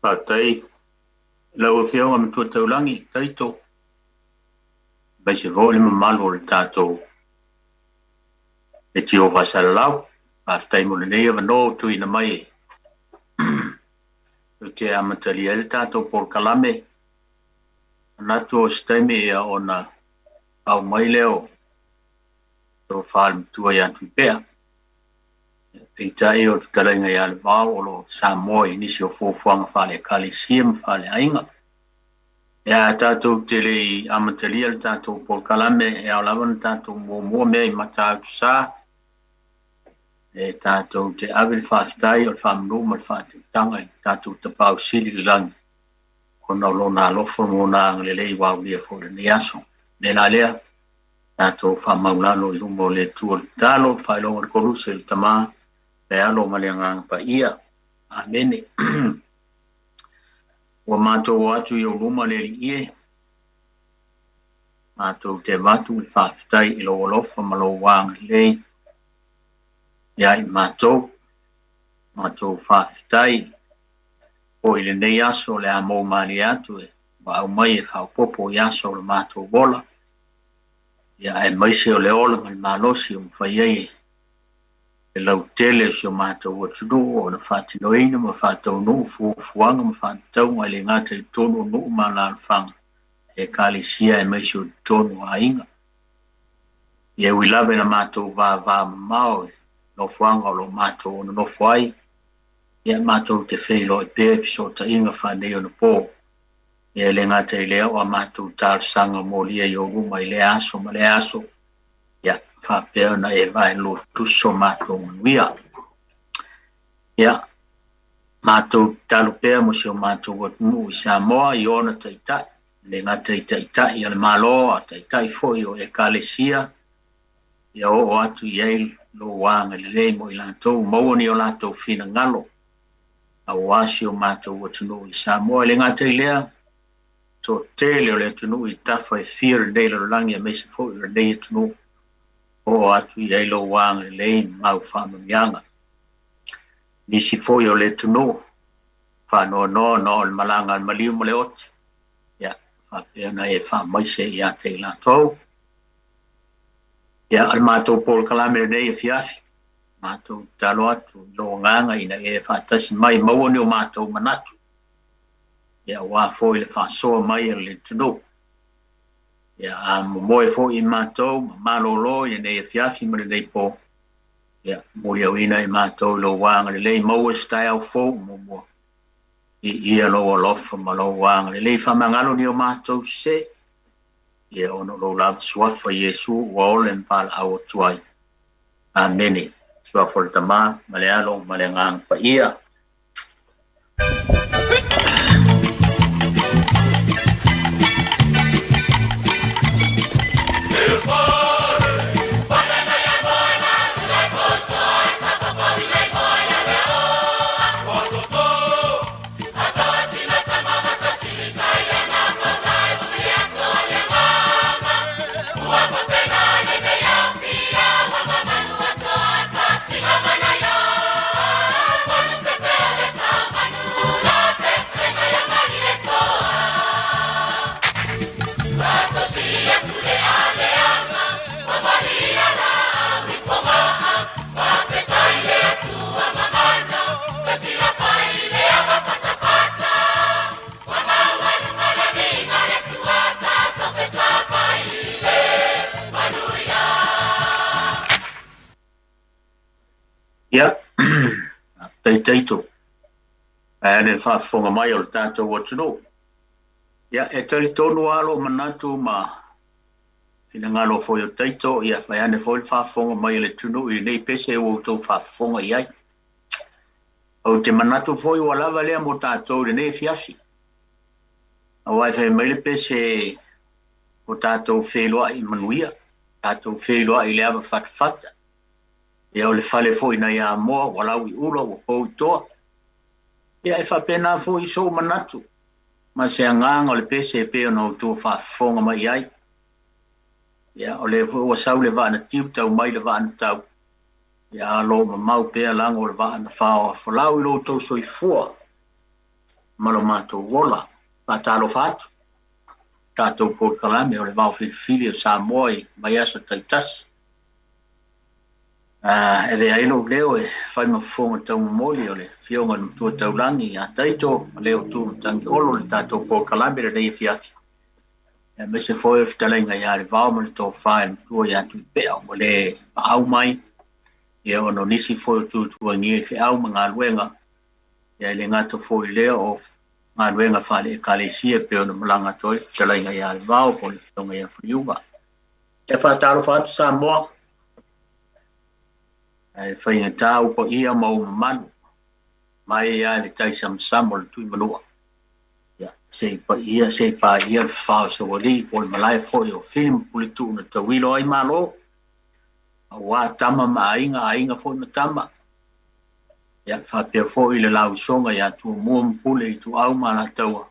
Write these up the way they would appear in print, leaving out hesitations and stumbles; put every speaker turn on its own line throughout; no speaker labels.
Faafetai i lau Afioga Matua Taulagi Taito, aemaise foi le mamalu o le tatou Leitio Faasalalau. Faafetai mo lenei avanoa ua tuuina mai ou te amatalia ai le tatou polokalame. Manatu o se taimi ia ona aumai lea o tofa le matua ia Tuipea. Peitai o le fetalaiga ia Levao o lo o Samoa i nisi o fuafuaga faale-Ekalesia ma faale-aiga. Ia tatou te le i amatalia le tatou polokalame, e ao lava ona tatou muamua mea i Matautusa, e tatou te ave le faafetai o le faamanu ma le faateutaga i le tatou Tapaau Sili i le lagi, ona o lona alofa ma lona agalelei ua aulia foi lenei aso. O le mea la lea, tatou faamaulalo i luma o le Atua le tatalo, le faailoga o le Koluse, le Tama, le Alo ma le Agaga Paia. Amene. Ua matou o atu i ou luma le Alii e, matou te avatu le faafetai i lou alofa ma lou agalelei ia i matou. Matou faafetai foi i lenei aso o le a mou malie atu e ua aumai e faaopoopo i aso o le matou ola, ia aemaise o le ola ma le malosi ua mafai ai e le lautele o si o matou atunuu ona faatinoina ma faataunuu fuafuaga ma faatatauga e le gata i totonu o nuu ma alaalafaga, Ekalesia aemaise o totonu o aiga. Ia ui lava ina matou vavamamao i nofoaga o lo o matou nonofo ai, ia matou te feiloai pea i fesootaiga faaneionapo. Ia e le gata i lea o a matou talosaga molia i ou luma i lea aso ma lea aso, ia faapea ona e vae lotutusi so matou manuia. Ia, matou tatalo pea mo si o matou atunuu i Samoa i ona taitai, e le gata i taitai a le Malo, a taitai foi o Ekalesia, ia oo atu i ai lou agalelei mo i latou, maua ni o latou finagalo aua si o matou atunuu i Samoa. E le gata i lea, toatele o le atunuu i tafa e fia o lenei lalolagi aemaise foi o lenei atunuu, oo atu i ai lou agalelei ma mau faamanuiaga. Nisi foi o le atunuu faanoanoa ona o le malaga a le maliu ma le oti, ia faapea ona e faamaise ia te i latou. Ia, o le matou polokalame lenei afiafi, matou tatalo atu i lou agaga ina ia e faatasi mai, maua ni o matou manatu, ia aua foi le faasoa mai a le atunuu. Ia a momoe foi i matou ma malolo i lenei afiafi ma lenei po, ia muliauina i matou i lou agalelei, maua se taeao fou muamua. I ia lou alofa ma lou agalelei, faamagalo ni o matou sese, ia ona o lou lava suafa Iesu ua ola e ma valaau atu ai. Amene. Suafa o le Tama ma le Alo ma le Agaga Paia. Ia, faafetai Taito. Ae ane le faafofoga mai o le tatou atunuu. Ia, e talitonu lava lou manatu ma finagalo foi o Taito, ia fai ane foi le faafofoga mai a le atunuu i lenei pese ua outou faafofoga i ai. Ou te manatu foi ua lava lea mo tatou i lenei afiafi. Aua e fai mai le pese ua tatou feiloai i manuia, tatou feiloai i le ava fatafata. Ia o le fale foi nai Amoa ua lau i ula ua pou i toa. Ia e faapena foi sou manatu ma se agaga o le pese e pei ona outou faafofoga mai i ai. Ia o lea foi ua sau le vaa na tiu tau mai le vaa na tau. Ia a lo o mamau pea lago o le vaa na faoa folau i lo outou soifua. ma lo matou ola. Faatalofa atu tatou polokalame o le Vao Filifili o Samoa i vaiaso taitasi. E avea ai lou leo e fai ma fofoga taumomoli o le Afioga i le Matua Taulagi ia Taito ma leo tu Matagiolo i le tatou polokalame lenei afiafi. Aemaise foi o le fetalaiga ia Levao ma le tofa i le Matua ia Tuipea ua le paau mai, ia ona o nisi foi o tuatuagia i feau ma galuega, ia e le gata foi i lea o galuega faale-Ekalesia e pei ona malaga atu ai le fetalaiga ia Levao po o le Afioga ia Faiuga. Ia faatalofa atu Samoa, ae faigata ou paia ma ou mamalu mai lava i le tai samasama o le Tuimanua. Ia, se i paia, se i paia le fafao o Saualii po o le malae foi o Fili ma Puletuu na tauilo ai Malo, aua tama ma aiga, aiga foi ma tama. Ia, faapea foi le lauisoga ia Tumua ma Pule, Ituau ma Alataua,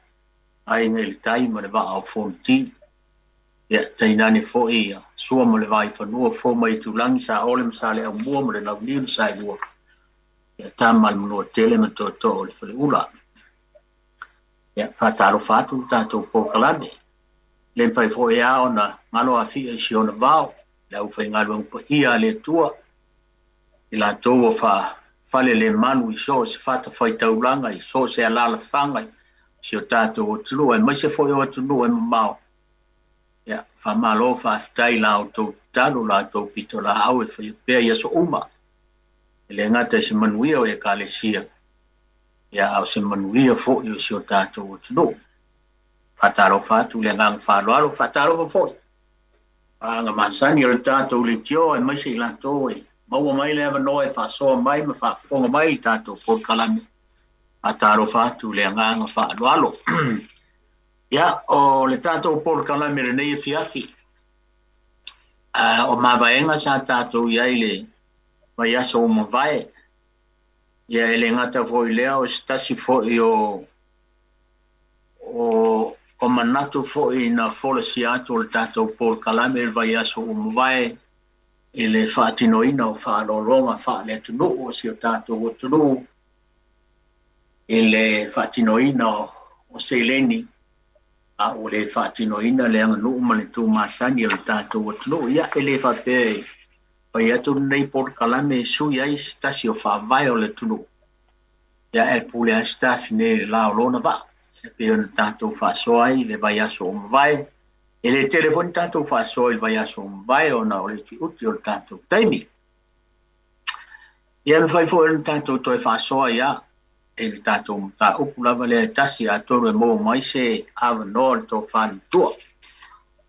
Aiga i le Tai ma le Vaa o Fonoti. Ia, tainane foi ia Sua ma le Vaifanua, Fofo ma Aitulagi, Saole ma Saleaaumua ma le Launiu na Saelua, ia Tama a le Manuatele ma Tootoo o le Faleula. Ia, faatalofa atu le tatou polokalame. Le mafai foi lava ona galo afia i si ona vao, le aufaigaluega paia a le Atua, i latou ua faafalelemalu i so o se fatafaitaulaga, i so o se alaalafaga i si o tatou atunuu, aemaise foi o atunuu e mamao. Ia, faamalo faafetai i la outou tatalo, la outou pitolaau e faia pea i aso uma, e le gata i se manuia o Ekalesia, ia, a o se manuia foi o si o tatou atunuu. Faatalofa atu i le agaga faaaloalo, faatalofa foi paaga masani o le tatou leitio, aemaise i latou e maua mai le avanoa e faasoa mai ma faafofoga mai i le tatou polokalame. Faatalofa atu i le agaga faaaloalo. Ia, o le tatou polokalame lenei afiafi, o mavaega sa tatou i ai le vaiaso ua mavae. Ia, e le gata foi i lea, o se tasi foi o manatu foi na folasia atu o le tatou polokalame i le vaiaso ua mavae i le faatinoina o faaaloaloga faale-atunuu o si o tatou atunuu i le faatinoina o seleni, a ua le faatinoina le aganuu ma le tumasani o le tatou atunuu. Ia, e le faapea e fai atu lenei polokalame e sui ai se tasi o faavae o le atunuu, ia e pule lava se tafine i le la o lona vaa, e pei ona tatou faasoa ai i le vaiaso ua mavae. E le tele foi ni tatou faasoa i le vaiaso ua mavae ona o le utiuti o le tatou taimi. Ia, e mafai foi ona tatou toe faasoa ia i le tatou mataupu lava lea e tasi, atonu e maua mai se avanoa o le tofa matua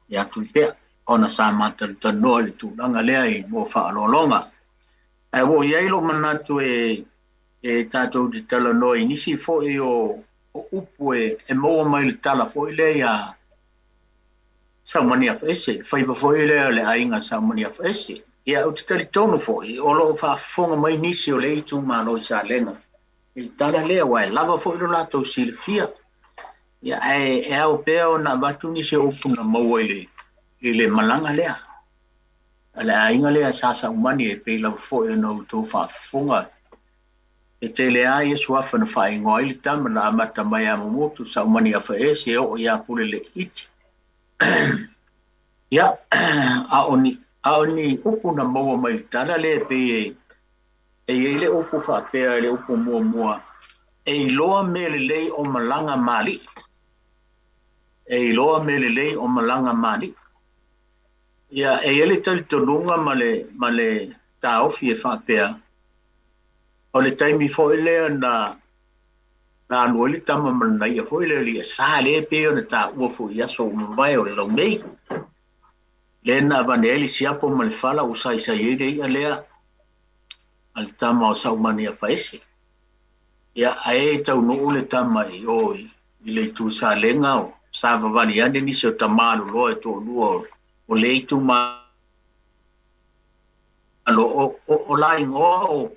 ia Tuipea, ona sa matalutanoa i le tulaga lea i mo faaaloaloga. Ae ua i ai lou manatu e tatou te talanoa i nisi foi o upu e maua mai le tala foi lea ia Saumaniafaese, faiva foi lea o le aiga Saumaniafaese. Ia, ou te talitonu foi o lo o faafofoga mai nisi o le itumalo i Salega i le tala lea, ua e lava foi lo latou silafia. Ia, ae e ao pea ona avatu nisi o upu na maua i le malaga lea a le aiga lea sa Saumani, e pei lava foi ona outou faafofoga. E tele lava ia suafa na faaigoa ai le tama na amata mai ia Momotu, Saumaniafaese, e oo ia Puleleiti. Ia, a o ni upu na maua mai le tala lea, e pei e i ai le upu faapea, le upu muamua, e iloa mea lelei o malaga mali'i. E iloa mea lelei o malaga mali'i. Ia, e i ai le talitonuga ma le taofi e faapea, o le taimi foi lea na alu ai le tama ma lana i'a foi lea o le i'a sa lea e pei ona taua foi i aso ua mavae o le laumei, lea na avane ai le siapo ma le fala ua saisai ai le i'a lea a le tama o Saumaniafaese. Ia, ae taunuu le tama i o i le itu Salega o savavali ane nisi o tama loloa e toalua o le itumalo o laigoa o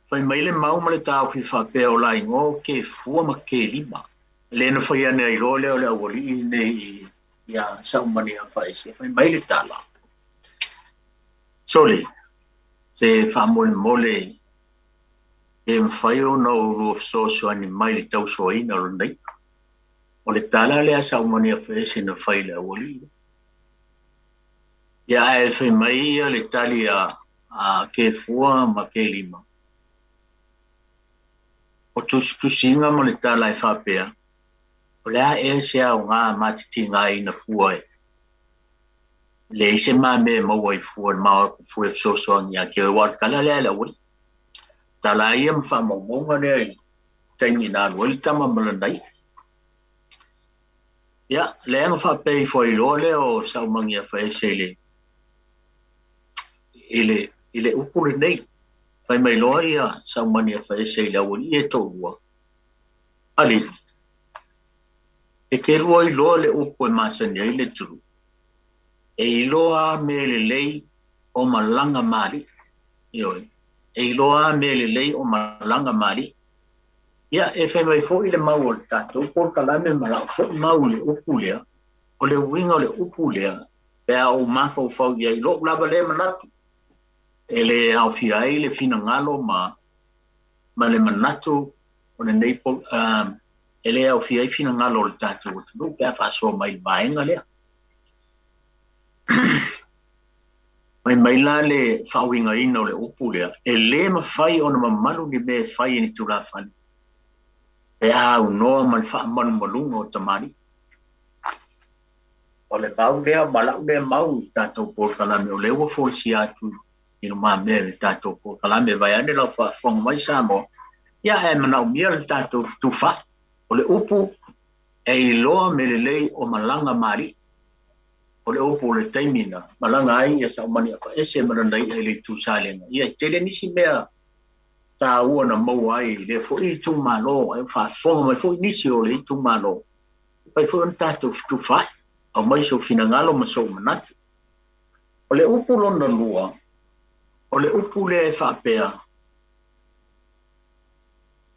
fai mai le mau ma le taofi faapea o laigoa o Kefua ma Kelima. Le na fai ane ai loa lea o le aualii nei ia Saumaniafaese. Fai mai le tala, sole, se faamolemole Pe mafai ona oulua fesoasoani mai i le tausoaina o lana i'a. O le tala lea a Saumaniafaese na fai i le aualii lea. Ia ae fai mai ia le tali a Kefua ma Kelima, o tusitusiga ma le tala e faapea, O le a ea se aoga ma te tigaina fua e leai se ma mea e maua ai fua i le ma o atu fua e fesoasoani ia te oe, aua o le tala lea a le aualii. Tala ai ia ma faamaumauga lea i le taimi na alu ai le tama ma lana i'a. Ia, lea na faapea ifo ai loa lea o Saumaniafaese i le i le i le upu lenei. Fai mai loa ia Saumaniafaese i le aualii e toalua, Alii, e te lua iloa le upu e masani ai le atunuu, e iloa a mea lelei o malaga ma alii. Ioe, e iloa a mea lelei o malaga ma alii. Ia, e fai mai foi le mau o le tatou polokalame ma lau foi mau i le upu lea, o le uiga o le upu lea, pe a ou mafaufau i ai i lou lava lea manatu, e le aofia ai le finagalo ma ma le manatu o lenei e le aofia ai finagalo o le tatou atunuu pe a faasoa mai i le vaega lea. Fai mai la le faauigaina o le upu lea, e le mafai ona mamalu ni mea e fai e ni tulafale pe a aunoa ma le faamalumaluga o tamalii. O le mau lea ma lau lea mau i le tatou polokalame o lea ua folasia atu i lumamea i le tatou polokalame vaeane lau faafofoga mai Samoa, ia ae manaomia le tatou fetufaai. O le upu e iloa mea lelei o malaga ma alii. O le upu o le taimi na malaga ai ia Saumaniafaese ma lana i'a i le itu Salega, ia e tele nisi mea taua na maua ai i lea foi itumalo, ae ua faafofoga mai foi nisi o le itumalo, e mafai foi ona tatou fetufaai, aumai sou finagalo ma sou manatu. O le upu lona lua, o le upu lea e faapea,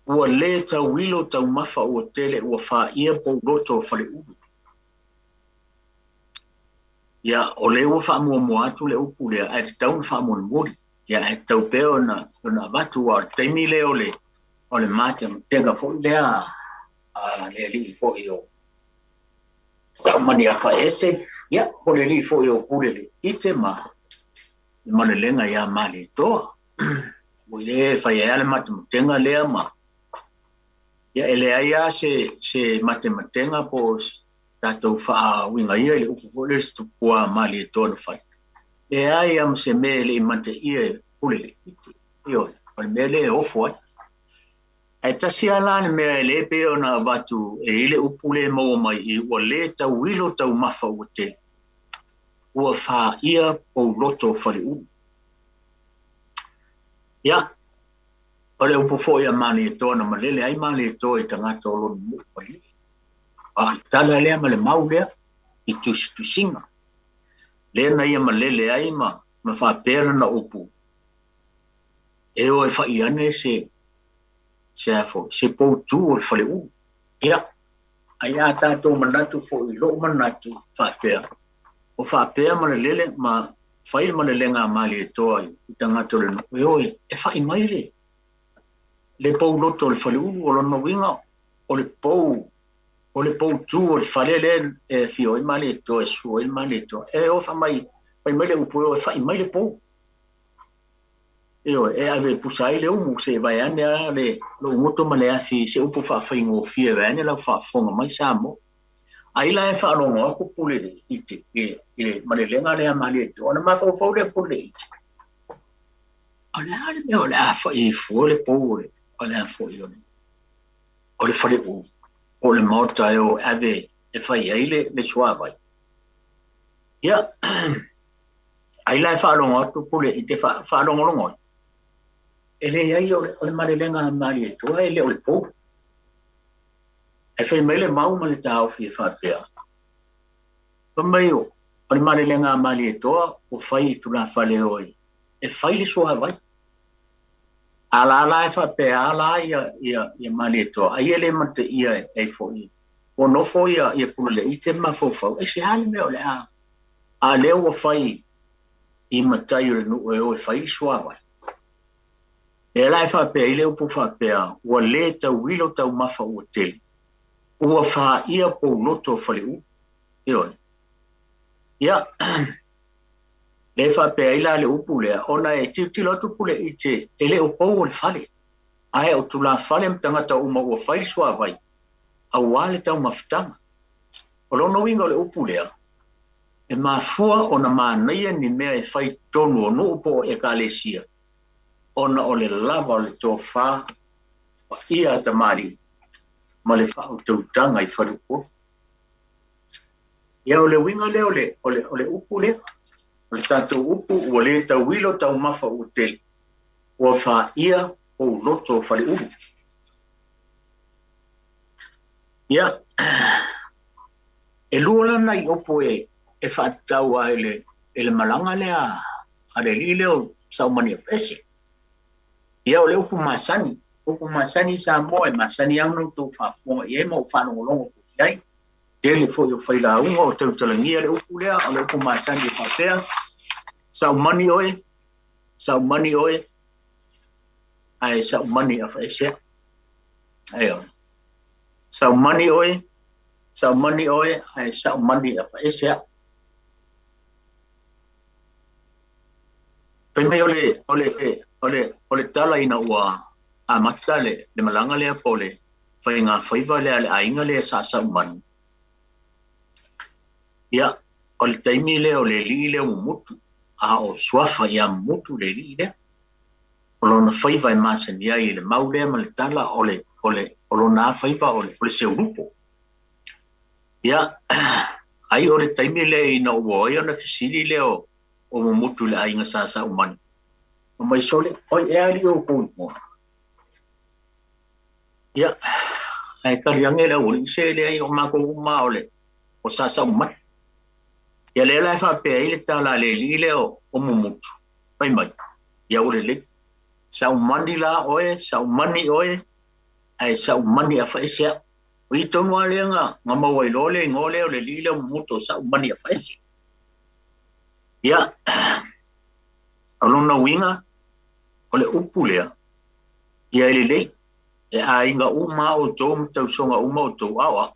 Ua le tauilo taumafa ua tele ua faia pouloto o Faleulu. Ia, o lea ua faamuamua atu le upu lea, ae tatau ona faamulimuli. Ia, ae tatau pea ona avatu, aua o le taimi lea o le, o le matematega foi lea a le alii foi o Saumaniafaese, ia, po o le alii foi o Puleleiite ma le malelega ia Malietoa. Ua le fai ai lava le matematega lea ma... Ia, e leai lava se matematega po o tatou faauiga ia i le upu foi lea i se tupua Malietoa na fai. Leai lava ma se mea e le i mateia e Puleleiite. Ioe, o le mea lea e ofo ai. Ae tasi lava la le mea e le pei ona avatu e i ai le upu lea e maua mai i i, ua le tauilo taumafa ua tele, ua faia pouloto o Faleulu. Ia, o le upu foi a Malietoa na malele ai Malietoa i tagata o lona nuu malie. A o le tala lea ma le mau lea i tusitusiga, lea na ia malele ai ma ma faapea lana upu, e o e fai ane se se a foi, se poutu o le faleulu. Ia, ai a tatou manatu foi i lou manatu faapea, o faapea malelele ma fai le malelega a Malietoa i tagata o le nuu, e o e fai mai le le pouloto o le faleulu, o lona uiga o le pou o le poutu o le fale lea e afio ai Malietoa, e susu ai Malietoa, e o fai mai, fai mai le upu e o e fai mai le pou. Ioe, e ave e pusa ai le umu, se i vaeane lava le lou goto ma le afi i se upu faafaigofie vaeane lau faafofoga mai Samoa. Ai la e faalogo atu Puleleiite i le malelega lea a Malietoa, ona mafaufau lea o Puleleiite, o le a le mea o le a fai ai fua le pou o le, o le a foi o le, o le faleuu po o le maota e o e ave e fai ai le, le suavai. Ia, ai la e faalogo atu Puleleiite faalogologo atu, e leai o le, o le malelega a Malietoa e le o le pou. Ae fai mai le mau ma le taofi e faapea, Fai mai o le malelega a Malietoa ua fai i tulafale e o e fai le suavai. A la la e faapea a la ia, ia, ia Malietoa, ai e le mateia e foi. Ua nofo ia, ia Puleleiite ma mafaufau, aisea le mea o le a, a lea ua fai i matai o le nuu e o e fai le suavai. Lea la e faapea ai le upu faapea, ua le tauilo taumafa ua tele, ua faia pouloto o Faleulu. Ioe. Ia, lea e faapea ai la le upu lea, ona e tilotilo atu Puleite, e le o pou o le fale, ae o tulafale ma tagata uma ua fai le suavai, aua le taumafataga. O lona uiga o le upu lea, e mafua ona manaia ni mea e fai i totonu o nuu po o ekalesia, ona o le lava o le tofa paia a tamalii ma le faautautaga i faleupolu. Ia o le uiga lea o le, o le, o le upu lea, o le tatou upu ua le tauilo taumafa ua tele, ua faia pouloto o Faleulu. Ia, e lua la nai upu e, e faatatau lava i le, i le malaga lea a le alii lea o Saumaniafaese. Ia, o le upu masani, upu masani i Samoa e masani lava ona outou faafofoga i ai ma ou faalogologo foi i ai. Tele foi o failauga o tautalagia le upu lea, o le upu masani e faapea, Saumani oe, Saumani oe, ae Saumani afaese. Ioe. Saumani oe, Saumani oe, ae Saumani afaese au. Fai mai o le, o le, o le, o le tala ina ua amata le, le malaga lea po o le faiga faiva lea a le aiga lea sa Saumani. Ia, o le taimi lea o le alii lea o Mumutu, a o suafa ia Mumutu le alii lea. O lona faiva e masani ai i le mau lea ma le tala o le, o le, o lona faiva o le, o le seulupo. Ia, ai o le taimi lea ina ua ai ona fesili lea o, o Mumutu i le aiga sa Saumani. Fai mai sole, oi e alii outou igoa. Ia, ae tali ane le aualii, se leai o matou uma o le o sa Saumani. Ia lea la e faapea ai le tala a le alii lea o Mumutu, fai mai, ia ua lelei. Saumani la oe, Saumani oe, ae Saumani afaese au. O i tonu lava lea na, na maua ai loa le igoa lea o le alii lea o Mumutu o Saumani afaese. Ia, o lona uiga, o le upu lea, ia e lelei, e aiga uma lava outou ma tausoga uma outou, a o au,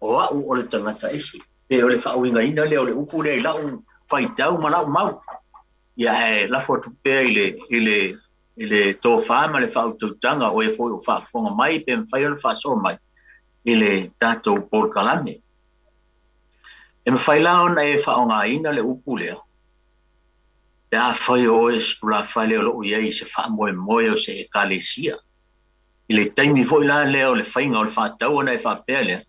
o au o le tagata ese. Pe o le faauigaina lea o le upu lea i lau faitau ma lau mau. Ia ae lafo atu pea i le, i le, i le tofa ma le faautautaga o e foi o faafofoga mai pe mafai ona faasoa mai i le tatou polokalame. E mafai la ona e faaaogaina le upu lea pe afai o oe se tulafale o lo o i ai i se faamoemoe o se Ekalesia. I le taimi foi la lea o le faiga o le faatau ona e faapea lea,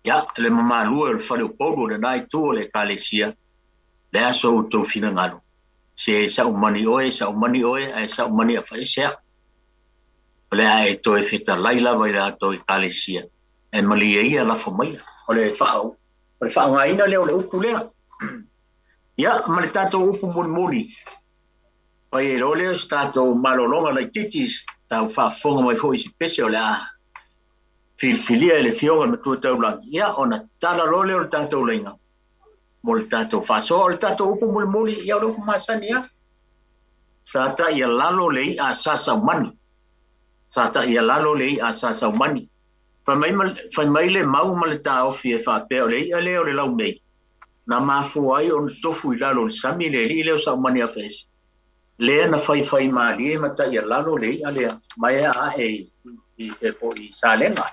ia, le mamalu e o le fale Upolu o lena itu o le Ekalesia, le a so outou finagalo, se saumani oe, saumani oe, ae saumani afaese au. O le a e toe fetalai lava i le latou Ekalesia, ae malie ia lafo maia. O le o le faaaogaina lea o le upu lea. Ia, ma le tatou upu mulimuli, fai ai loa lea o se tatou malologa laitiiti, tau faafofoga mai foi i se pese o le a filifilia e le Afioga i le Matua Taulagi, ia, ona tala loa lea o le tatou laina mo le tatou faasoa. O le tatou upu mulimuli, ia, o le upu masani lava. Sa taialalo le i'a a Sa Saumani. Sa taialalo le i'a a Sa Saumani. Fai mai, fai mai le mau ma le taofi e faapea o le i'a lea o le laumei, na mafua ai ona tofu i lalo o le sami le alii lea o Saumaniafaese, lea na faifai malie ma taialalo le i'a lea ma ea ae i, i, i, i, i Salega,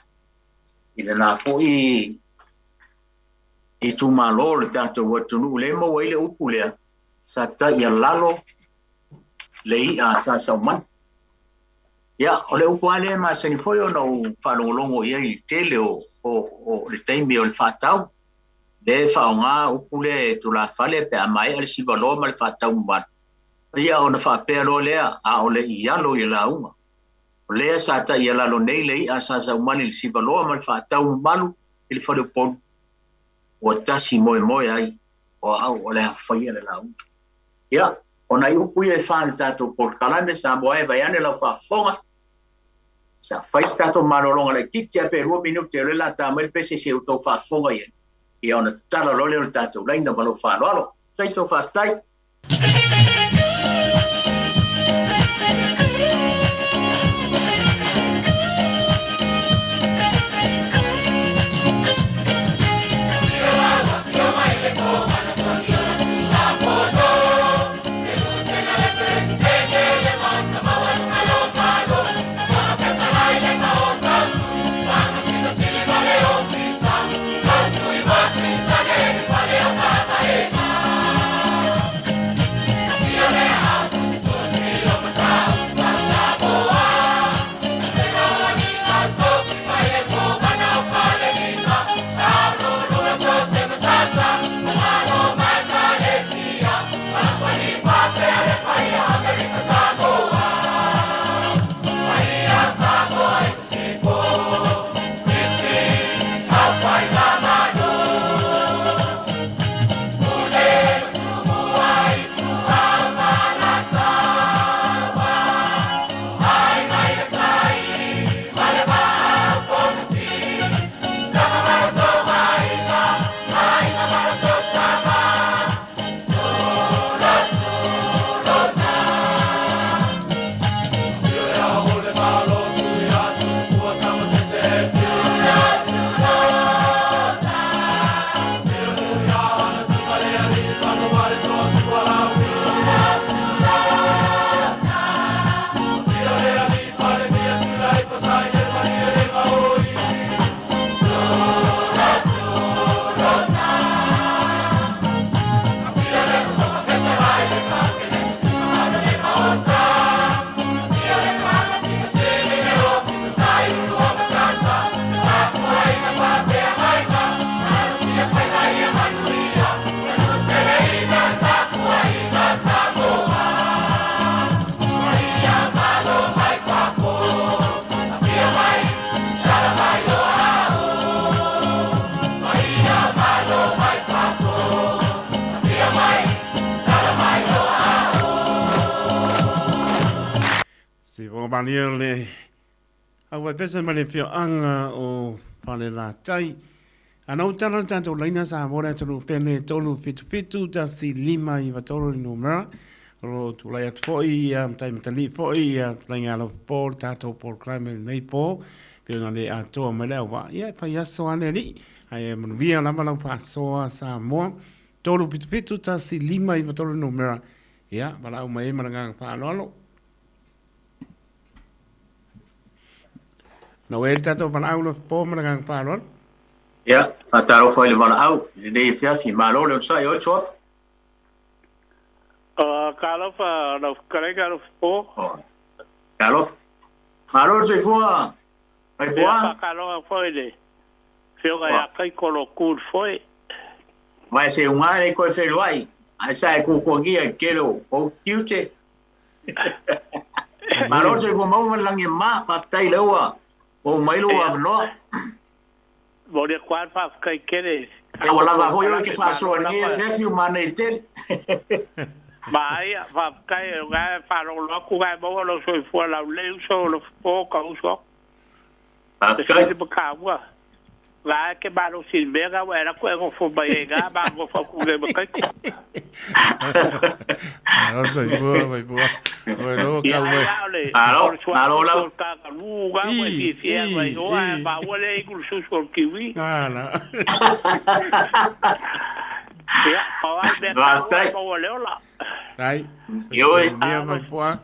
i lena foi itumalo o le tatou atunuu, lea e maua ai le upu lea, sa taialalo le i'a a Sa Saumani. Ia, o le upu lava lea e masani foi ona ou faalogologo i ai i le tele o, o, o le taimi o le faatau, lea e faaaoga upu lea e tulafale pe a maea le siva loa ma le faatau mamalu. Ia, ona faapea loa lea, a o le i alo i le lauga. O lea sa taialalo nei le i'a sa saumani i le siva loa ma le faatau mamalu i le fale Upolu, ua tasi moemoe ai o au o le a faia le lauga. Ia, o nai upu ia e fa i le tatou polokalame, Samoa e, vaeane lau faafofoga, sa fai se tatou malologa laitiiti lava pe 2 minute o lea o le a ta mai le pese se i outou faafofoga i ai, ia ona tatala loa lea o le tatou laina ma lou faaaloalo. Faafetai tou faafetai.
Fofoga le auvaipesa ma le afioaga o Falelatai. Ana ou tala le tatou laina Samoa le atunuu pele 377 1593 le numera. O lo o tulai atu foi ia Matai Matalii foi ia tulaiga alofa po le tatou polokalame lenei po. Pei ona le atoa mai le auvaa. Ia e fai aso lava le alii. Ae manuia lava lau faasoa Samoa. 377 1593 le numera. Ia, valaau mai ai ma le agaga faaaloalo. Na ua i ai le tatou valaau alofa po ma le agaga faaaloalo.
Ia, faatalofa i le valaau i lenei afiafi. Malo le onosai, oi Suafa.
Talofa lau fetalaiga alofa po.
Talofa. Malo le soifua, Vaipoa.
Ia, faatalofa foi i le afioga ia Kaiko o lo tu i le foe.
Vai se uga le koe feiloai, ae sa e kukuagia i le tele o ou tiute. Malo le soifua maua ma le lagi e mama, faafetai lea ua maua mai lou avanoa.
Momoli atu lava le faafetai tele.
Ia ua lava foi oe e te faasoa i lenei afiafi ua manaia tele.
Manaia, faafetai o lena e faalogologo atu o lena e maua lou soifua laulelei uso o Lofopo ka uso atu.
Faafetai.
Te sili ma taua. La e te malosi i le mea lena ua e alu atu e nofo mai ai i ina ma nofo atu nei ma Taito.
Malo soifua Vaipua. Oi lo
Ia
kau
ai
mai.
la o le
Malo,
o le
malo
suauu
lava.
o le kakalu na ua e
I,
fiafia
i,
atu ai o ae
i.
maua lea i le susu o le kiwi.
Ala.
Ia, pau lava le mea taua
Faafetai.
e maua le ola.
Tai. Soifua
Ioe.
manuia
A lo
Vaipua.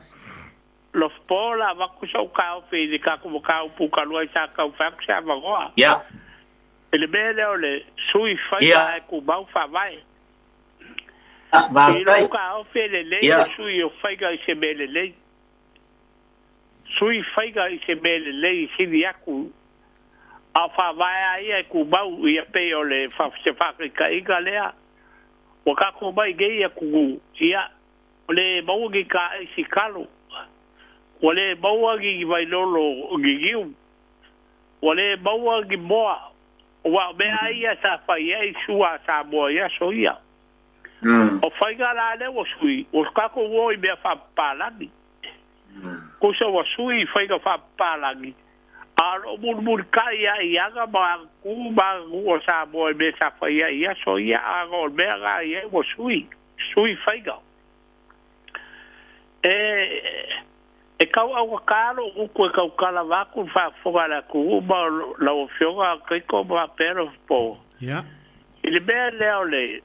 Lofopo la avatu sou taofi i le tatou mataupu talu ai sa taumafai atu se avanoa.
Ia.
I le mea lea o le sui faiga
Ia.
ae tumau faavae. I
Faafetai.
lou taofi e lelei
Ia.
le sui o faiga i se mea lelei. Sui faiga i se mea lelei sili atu a o faavae a ia e tumau ia pei o le se faataitaiga lea ua tatou mai nei atunuu ia Ua le maua ni taisi kalo, ua le maua ni vailolo niniu, ua le maua ni moa, aua o mea ia sa fai ai sua a Samoa i aso ia. O faiga la lea ua sui, ua tatou o i mea faapapalagi. Tusa ua sui i faiga faapapalagi, a o lo o mulimulitai lava i aga ma agatū ma aganuu a Samoa i mea sa fai ai i aso ia, a o le mea la i ai ua sui. Sui faiga. E, e tau augata lou gutu e tautala vaeatu le faafofoga a le atunuu ma lau Afioga Taito ma faapea Lofopo.
Ia.
I le mea lea o le,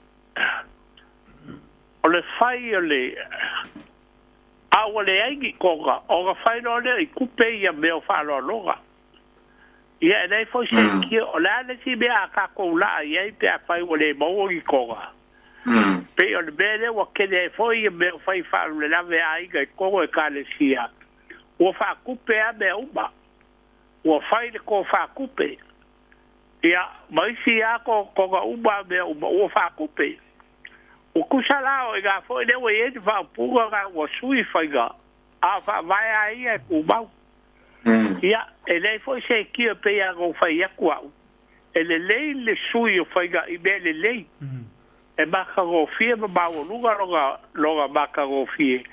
o le fai o le, a ua leai ni koga, ona fai loa lea i tupe ia mea o faaaloaloga. Ia e leai foi se kia, o le a le isi mea a tatou laa i ai pe afai ua le maua ni koga? Pei o le mea lea ua tele ai foi ia mea o fai faalavelave a aiga i totonu o Ekalesia, ua faatupe lava mea uma. Ua fai le to faatupe, ia, ma isi lava totoga uma a mea uma ua faatupe. Ua tusa la o i ina foi lea ua i ai le faaupuga lena ua sui faiga, a o faavae lava ia e tumau. Ia, e leai foi se kia pei lava ona ou fai atu au, e lelei le sui o faiga i mea lelei, e matagofie ma maualuga lona, lona matagofie.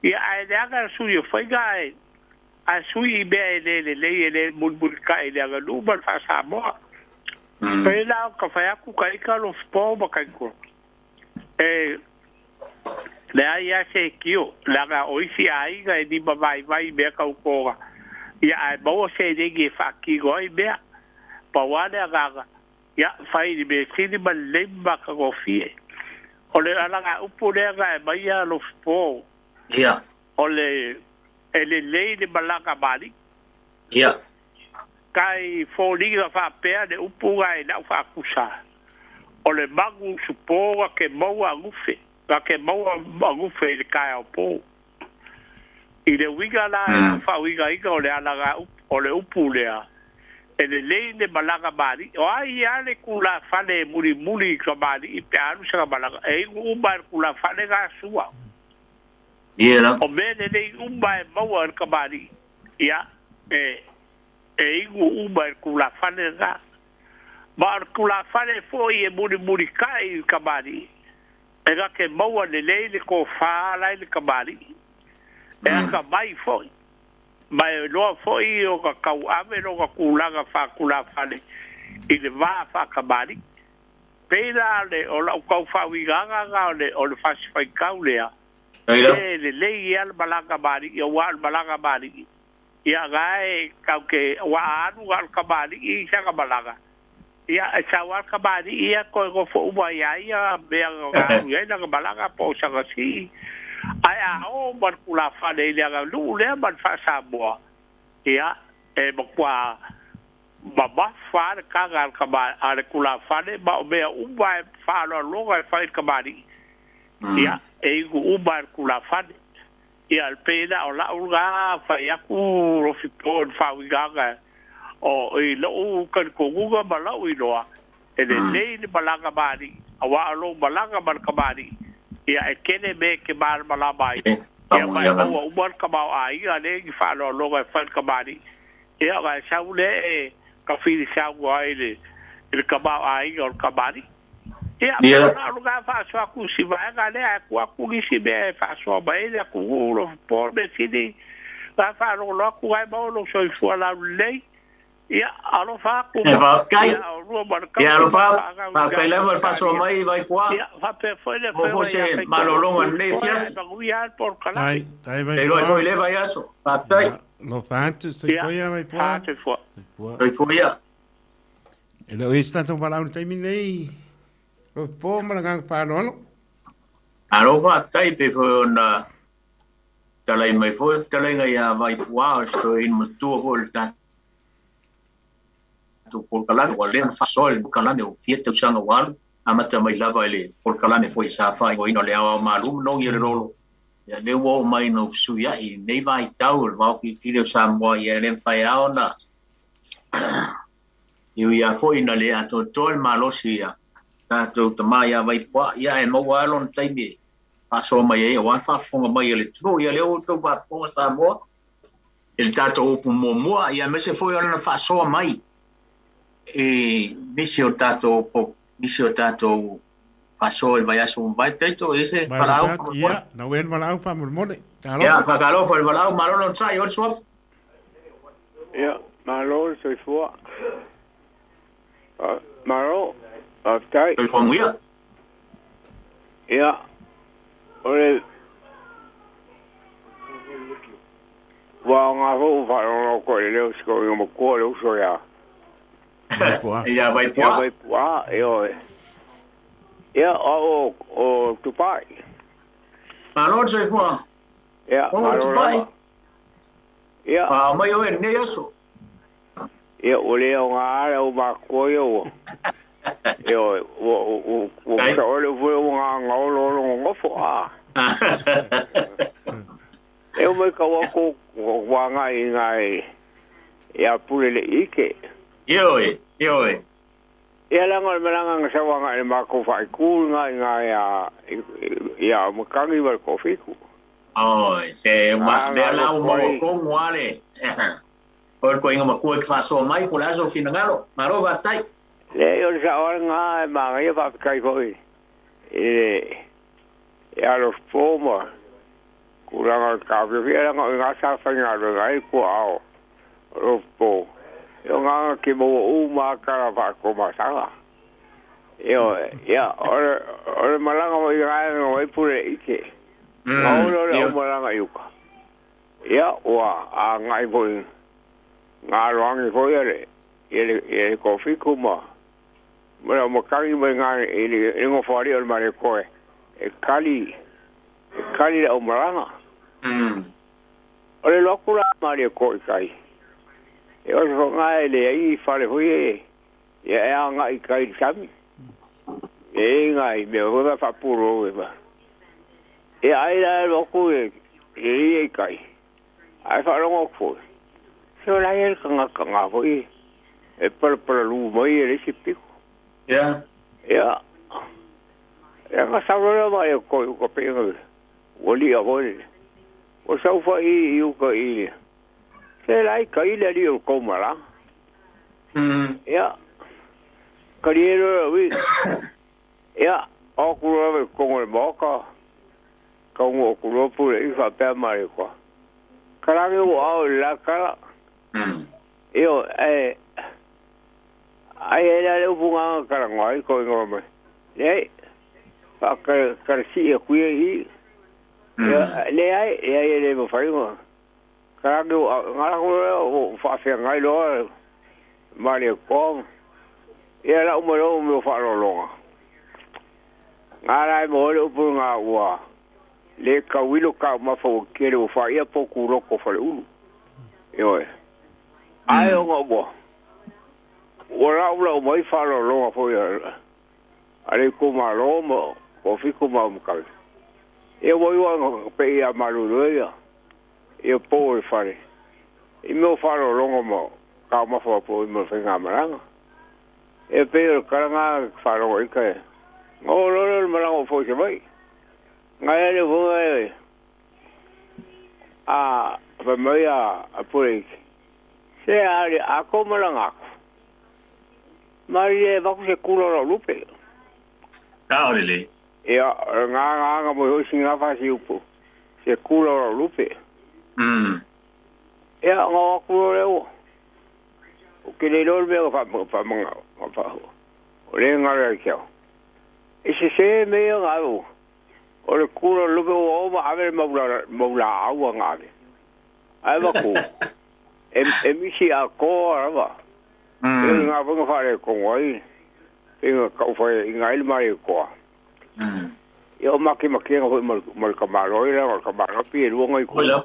Ia, ae leaga le sui o faiga ae, ae sui i mea e le lelei e le mulimulitai i le aganuu ma le faa-Samoa. Pei la ona fai atu ka ita Lofopo ma Taito, e leai lava se tio, leaga o isi aiga e lima vaivai i mea tau toga, ia ae maua seleni e faatino ai mea. Pau lava le agaga, ia fai i le mea sili ma lelei ma matagofie. O le alagaupu lea na aumaia Lofopo,
Ia.
o le e lelei le malaga ma alii.
Ia.
Kai foliga faapea le upu na i lau faatusa, o le magu usupo na ke maua agufe, na ke maua agufe i le taeao po. I le uiga la i lau faauigaina o le alaga upu, o le upu lea, e lelei le malaga ma alii. O ai a le tulafale e mulimuli i kamali'i pe a alu sana malaga, e inu uma e le tulafale na sua.
Ia la.
O mea lelei uma e maua e le kamali'i, ia, e, e inu uma e le tulafale lena. Ma o le tulafale foi e mulimulitai i le kamali'i, e na te maua lelei le tofa la i le kamali'i, e atamai foi. Ma e iloa foi ona tauave lona tulaga faatulafale i le va faatamalii. Pei la o lau tau faauigaga lena o le fasi faitau lea, e lelei ia le malaga ma alii, aua o le malaga ma alii, ia na e tatou te, aua a alu na o le tamalii i sana malaga, ia e sau lava le tamalii ia toe nofo uma ia ia mea na alu i ai lana malaga po o sana sii. Ae a o ma le tulafale i le aganuu lea ma le faa-Samoa, ia e matua mamafa lava le taga a le tulafale ma o mea uma e faaaloaloga e fai i le tamalii, ia e inu uma e le tulafale. Ia e pei la o lau lena fai atu Lofipo i le faauigaga o i lou talitonuga ma lou iloa, e lelei le malaga ma alii, aua o lou malaga ma le tamalii, ia e tele mea e te malamalama ai, ia ma e maua uma le tamaoaiga lea i ni faaaloaloga e fai i le tamalii. Ia ona e sau lea e tafilisaunoa ai i le tamaoaiga o le tamalii. Ia, pei o lau lena faasoa atu i si vaega lea, ae tuu atu nisi mea e faasoa mai ai le atunuu, Lofipo, mea sili na faalogologo atu ai maua lou soifua laulelei. Ia, alofa atu
Faafetai.
ia oulua ma le
Ia
tausi ma
alofa,
fanau i
faafetai
le
lava le
Italia.
faasoa mai Vaipua.
Ia, faapea foi le
Maua
afioga
foi
ia
se
Faitonu
malologa i lenei
Tulipoe, ae
afiafi.
manuia lava le
Tai,
polokalame.
tai
Feiloai foi
Vaipua.
i lea vaiaso. Faafetai.
Ia, alofa atu,
Ia,
soifua ia Vaipua.
soifua.
Soifua.
Soifua ia.
E le o i ai se tatou valaau i le taimi lenei, Lofipo ma le agaga faaaloalo.
Malo faafetai pei foi ona talai mai foi le fetalaiga ia Vaipua o se toeaina matua foi o le tatou polokalame ua leva ona faasoa le polokalame ua fia tausaga ua alu amata mai lava i le polokalame foi sa faaigoaina o le Aoao Malu ma Nogi o le Lolo. Ia lea ua oo mai ina ua fesuiai i lenei vaitau o le vaofilifili o Samoa, ia e le mafai lava ona e ui lava foi ina le atoatoa le malosi ia tatou tama ia Vaipua, ia ae maua lava lona taimi e faasoa mai ai aua le faafofoga mai a le atunuu. Ia lea ua outou faafofoga Samoa i le tatou upu muamua, ia aemaise foi o lana faasoa mai i nisi o tatou nisi o tatou faasoa i le vaiaso ua mavae. Taito, e i ai se
Mai
valaau
Roberto,
faamolemole?
ia, nau ea le valaau faamolemole.
Ia,
Talofa.
faatalofa i le valaau, malo le onosai, oe le suafa.
Ia, malo le soifua. Malo, faafetai.
Soifua manuia.
Ia, o le ua aoga foi ua faalogologo atu i le leo o si toeaina matua o le uso ia
Vaipua.
Ia
ia
Vaipua.
Vaipua, ioe. Ia, o au o Tupai.
Malo le soifua.
Ia,
O
malo
Tupai.
lava. Ia,
Faaoo mai oe i lenei aso.
ia ua le aoga le au matua ia ua. Ioe, ua ua ua
Kai.
sao le ua ua gaolo nonofo a. E o mai kau aku ua ngai ngai ia pule le ike.
Ioe, ioe.
Ia langa o le malaga na sau agai i le matou faaitu i ina ia ia Makangi ma le Toafitu.
Oi, se ma
A
lea
na
la ua
nofo
maua
ai
tonu lava le o le toeaina matua e te faasoa mai po o le a sou finagalo. Malo faafetai.
Leai o le sao lava lena e manaia faafetai foi i le ia Lofo ma tulaga o le taofiofi leaga o ina sa faigaluega ai tua'a o Lofo e o na te maua uma lava tala faatomasaga. Ioe, ia o le o le malaga foi i na o ai pule ike. Na oo lea o le aumalaga i uka. Ia ua agai foi na aloagi foi ia le ia le ia le Toafitu ma ma le aumatagi mai ina i le nofoalii o le Malietoa e kali e kali le aumalaga. O le alu atu la a Malietoa i tai, e oso foi na e leai ni fale foi e ia e agai i tai i le sami. E i ai nai mea foi na faapulou e ma. Ia ai la e alu atu le ia i tai, ae faalogo atu foi, se o la e i ai le tagata na foi e palapalalū mai e le isi pito. Ia, ia na sau loa lea o Malietoa i uka pei ona ua li'a foi le ua sau foi i uka i le se la e tai le alii o le tou malaga. Ia, talie loa le uiga. Ia, o atu loa lava i totonu o le maota, taunuu atu loa Pule'i faapea Malietoa, Kalagi ua ao i le la kala. Ioe, ae, ai e le upu gaga talanoa ai ko ingoa mai. Leai, faakalasi'i atu ia i i. Ia, leai, leai e le mafai ona. Kalagi ua ao, na lako loa ua faafeagai loa Malietoa. Ia lau mai loa mea o faaaloaloga. Na la e maua ai le upu lena ua le tauilo taumafa ua tele ua faia potu loto o Faleulu. Ioe. Ae ona ua ua laulau mai faaaloaloga foi a le itumalo ma toafitu ma Aumatavi. Ia ua iu lava ina pei ia malulu ia ia pou o le fale i mea o faaaloaloga ma taumafa foi ma le faigamalaga. E pei o le tala lena e faalogo ita e. Ona oo loa lea o le malaga o foi i Savaii. Na ia le ufoga e a fai mai a Puleiti, Se a le a tou malaga atu, malie e avatu se kula o lau lupe.
Sao lelei.
Ia, o lena na aga mai foi sina fasiupu, se kula o lau lupe. Ia, ona o atu loa lea ua. Ou te le iloa le mea na faamanao, o lea e galo ia te au. E sese mea ia na ave, o le kula o le lupe ua o ma ave le mau laau na ave. Ae avatu, e misi atoa lava. E lena foi na faaletonu ai, pei ona tau faiaina ai le Malietoa. Ia o makemakega foi ma le tamaloa ia, leaga o le tamaloa pei e lua nai kula.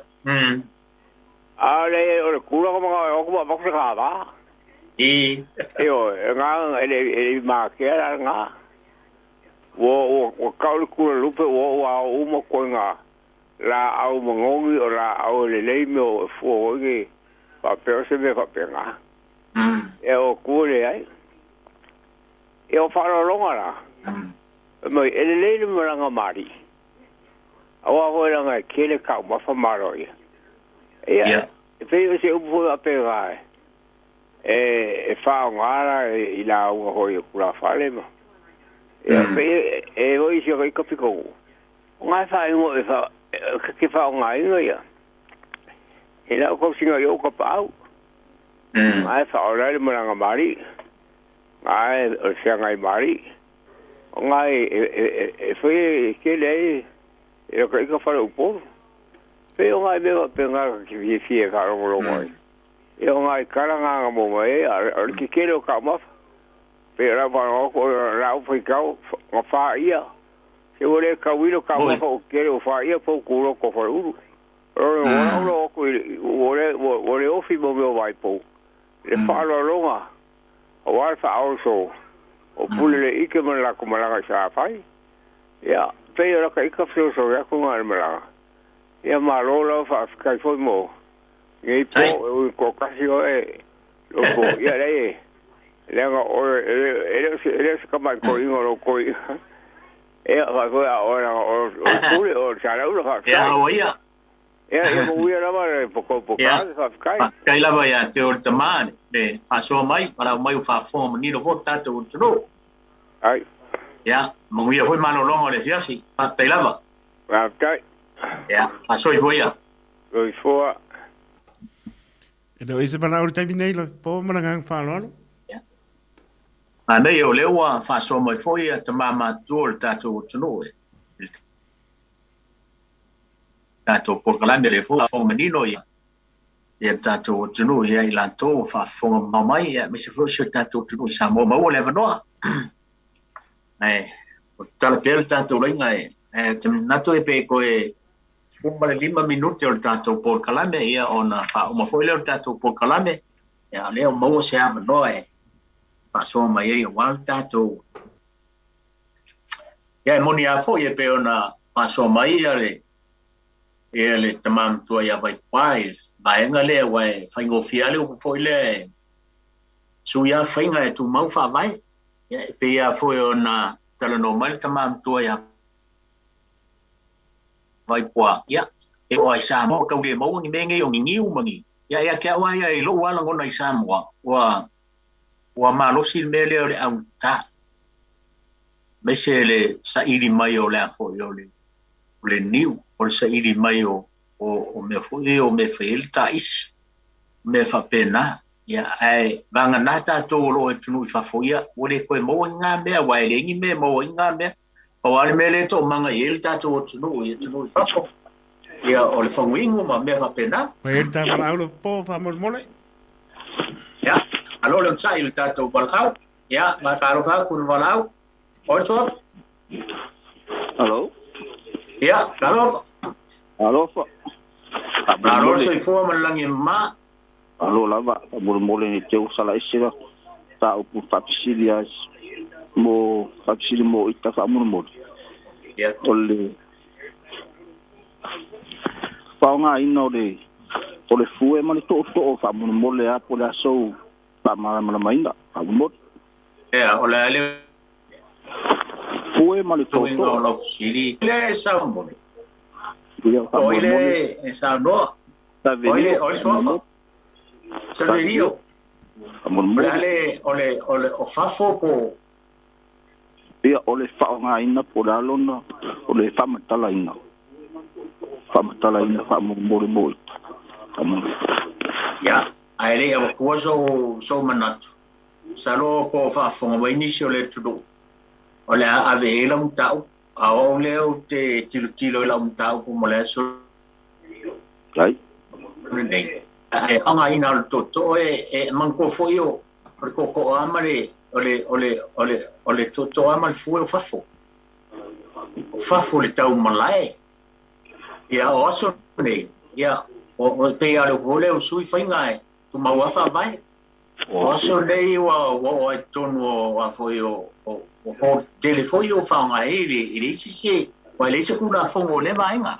A le o le tulaga manao e o atu ma avatu se kālā. Ioe, e na e le i matea la lena. Ua ua ua tau le kula lupe ua oo a oo uma koe ngā laau manogi o laau e lelei mea o e fua foi nei faapea o se mea faapena. E o atu e leai. Ia o faaaloaloga la, fai mai e lelei le malaga ma alii. Aua foi leaga e tele taumafa ma aloaia. Ia, e pei o se upu foi faapena e faaaoga la i lauga foi a tulafale ma. Ia, pei e foi isi o ita pitonuu, o na e faaigoa e te faaaogaina ia i lau tausiga i ou tapaau. Na e faaola ai le malaga ma alii, na e o le feagai ma alii. O na e fai e tele ai e lota ita fale o Upolu. Pei o nai mea faapena ta te fiafia e faalogologo ai. Ia o nai tala na na maua mai ai, a o le tetele o taumafa, pei o lau faalogo atu o lau faitau na faia, se ua le tauilo taumafa ua tetele ua faia pou kuloto o Faleulu. O lona uiga ua lau atu ua le ofi mo mea o vaipou le faaaloaloga aua le faaoso o Pule le ike ma le latou malaga i Salafai. Ia, pei o lata ita fesoasoani atu na i le malaga. Ia malo lava faafetai foi mo nei po e ui toatasi oe Lopo. Ia leai e leaga oe e le o se tamai toeaina o lou toeaina. Ia faafetai a oe leaga o le Pule o le Saleaula faafetai.
Ia aua ia.
Ia ia manuia lava le tou polokalame faafetai.
Faafetai lava ia te oe le tama le faasoa mai ma lau mai ua faafofoga manino foi le tatou atunuu.
Ai.
Ia manuia foi malologa o le afiafi. Faafetai lava.
Faafetai.
Ia soifua ia.
Soifua.
E le o i ai se manao i le taimi nei, Lopo, ma le agaga faaaloalo.
Ia. Manaia o lea ua faasoa mai foi ia tama matutua o le tatou atunuu i le tatou polokalame lea foi ua faafofoga manino ia le tatou atunuu ia i latou ua faafofoga mamao mai ia aemaise foi o si o tatou atunuu i Samoa maua le avanoa. Ae o tatala pea le tatou laina e ou te manatu e pe toe 15 minute o le tatou polokalame ia ona faauma foi lea o le tatou polokalame ia o lea ua maua se avanoa e faasoa mai ai aua le tatou. Ia e moni lava foi e pei ona faasoa mai ia le ia le tama matua ia Vaipua i le vaega lea aua e faigofie lava le upu foi lea e sui lava faiga e tumau faavae. Ia e pei lava foi ona talanoa mai le tama matua ia Vaipua, ia e oo lava i Samoa ua tau le maua ni mea nei o ni niu ma ni. Ia ia te au lava ia i lou lava lagona i Samoa ua ua malosi le mea lea o le augata, aemaise le saili mai o le a foi o le o le niu, o le saili mai o o mea foi ia o mea e fai ai le taisi, o mea faapena. Ia, ae vagana tatou o lo o atunuu i fafo, ia, ua le toe maua ni na mea, aua e leai ni mea e maua ai ni na mea. Pau lava le mea lea e toomaga i ai le tatou atunuu i atunuu i fafo, ia, o le faguinu ma mea faapena.
Fai ai le ta valaau le popo faamolemole.
Ia, malo le onosai i le tatou valaau. Ia, faatalofa atu i le valaau. Oi Suafa.
Hello.
Ia, talofa.
Alofa.
Malo le soifua ma le lagi e mama.
Malo lava, faamolemole ne i te i ua sala ese la mataupu faafesili a mo faafesili mo ita faamolemole.
Ia.
O le faaaogaina o le o le fue ma le tootoo faamolemole a po o le a sou faamalamalamaina faamolemole.
Ia, o le a le
Fue ma le
uiga o
tootoo.
lau fesili le saunoa.
Ia
O ai le
faamolemole.
e saunoa? O ai le
Savelio
o ai le suafa?
faamolemole.
Savelio.
Savelio
O le a
faamolemole.
le o le o le o fafo po
Ia o le faaaogaina po o le a lona o le faamatalaina. Faamatalaina faamolemole mo ita. Faamolemole.
Ia, ae le i avatua sou sou manatu, masalo po o faafofoga mai nisi o le atunuu, o le a ave i ai lau mataupu. A o au lea ou te tilotilo i lau mataupu mo le aso
Ai.
lenei. Ae faaaogaina o le tootoo e e manatua foi o o le tootoo lava ma le o le o le o le o le tootoo lava ma le fue o fafo. O fafo le taumalae. Ia o aso nei, ia o o pei lava o le upu foi lea o sui faiga e tumau lava faavae. O aso nei ua ua oo ai i totonu o a foi o o o hotele foi o faaaoga ai i le i le isi se aua e leai se Tulafono o lea vaega.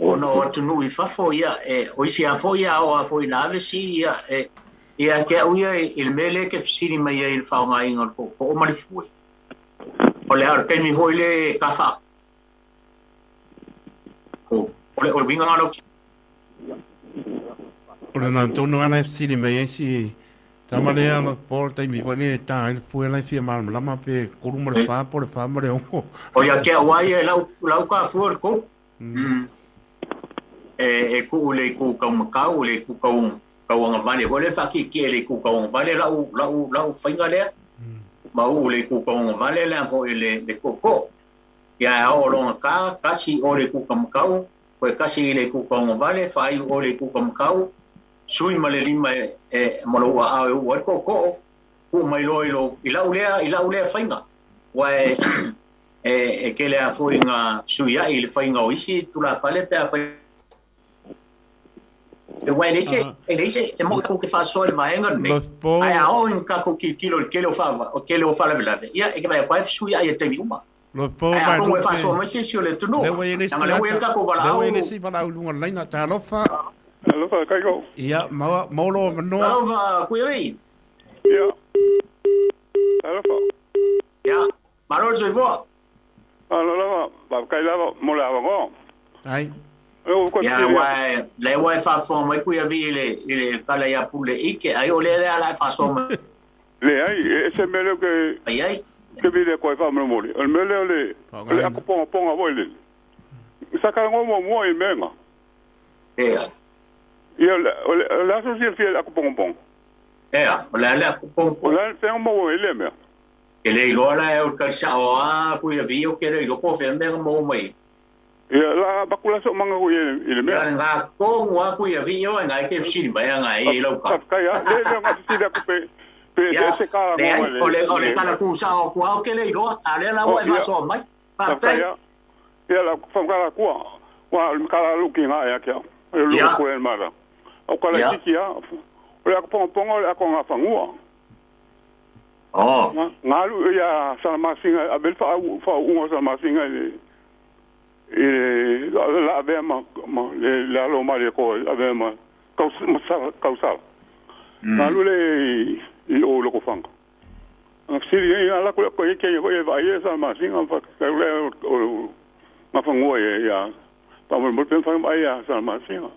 Ona o atunuu i fafo, ia, e, o isi lava foi a oo lava foi ina ave si, ia, e, ia te au ia i le mea lea e te fesili mai ai i le faaaogaina o le tootoo ma le fue, o le a o le taimi foi lea e tafa o le o le uiga lena o lau
O lena tonu lava la e fesili mai ai si tama lea o po o le taimi foi lea e ta ai le fue la e fia malamalama pe 3 ma le 4 po o le 4 ma le 6.
O ia te au lava ia i lau, lau kafua o le 3. E, e tuu i le itu taumatau, i le itu tau, tauagavale foi lea, faatietie i le itu tauagavale lau, lau, lau faiga lea. Ma uu i le itu tauagavale le a foi le, le tootoo. Ia e ao loa ona ta, tasi i o le itu taumatau, toe tasi i le itu tauagavale, faaiu i o le itu taumatau, sui ma le lima e, e, ma lou aao e uu ai le tootoo, tuu mai loa i lou, i lau lea, i lau lea faiga. Aua e, e, e tele lava foi ina fesuiai le faiga o isi tulafale pe afai aua e leai se, e leai se, e moni tatou te faasoa i le vaega lenei, ae a oo ina tatou tilotilo i le tele o faava, o tele o faalavelave, ia e te vaai atu lava e fesuiai i le taimi uma.
Lopo
Ae
mai
atonu e
lupe.
faasoa mai se isi o le atunuu,
Lea ua i ai le isi
leaga lea ua i ai le
tagata.
tatou
Lea ua i ai le
valaau.
isi valaau i luga o le laina. Talofa.
Alofa kai ko.
Ia, maua, maua lou avanoa.
Talofa Kuialii.
Ia. Alofa.
Ia, malo le soifua.
Malo lava, faafetai lava mo le avanoa.
Ai.
E o koe
Ia,
fesili
aua
atu.
e, lea ua e faafofoga mai Kuialii i le, i le tala ia Pule Ike, ai o lea lea la e faasoa mai
Leai, e ese mea lea ou te
ai.
te vili atu ai faamolemole. O le mea lea o le o le
Faaaogaina.
ato pongaponga foi lele. Sa talanoa muamua i mea na.
Ea.
Ia, o le, o le, o le aso silafia i le ato pongaponga.
Ea, o le a le ato
O
pongaponga.
le a le fea na maua ai lea mea.
Ke le iloa la e o le tali sa'o a Kuialii ou te le iloa po o fea mea na maua mai ai.
Ia, la avatu la so'u manatu i i le
Ia,
mea.
lena tonu a Kuialii oe, na e te fesili mai ana e i lau tala.
Faafetai lava. Le, le, na fesili atu pe, pe
Ia,
eseese talanoa
leai,
le,
o le, o le
le.
tala tu sa'o atu lava ou te le iloa, a o lea la
Oh,
ua e
ia,
faasoa mai.
faafetai
Faafetai.
lava. Ia, la faamagala atua. Ua o le matala lou tiga ia te au. O le lou
Ia,
koe mala. O ka
ia.
laitiiti lava. O le ato pongaponga o le ato gafanua.
Oh.
Ga galu ia Salamasina e ave le faauuga o Salamasina i le i le la avea ma ma le le alo o Malietoa e avea ma ma tausala. Galu lea i i o i Lotofaga. Ana fesili ai, alu atu le ia foi e vaai ia Salamasina ma faatau lea o gafanua ia faamolemole pe mafai ona vaai ia Salamasina.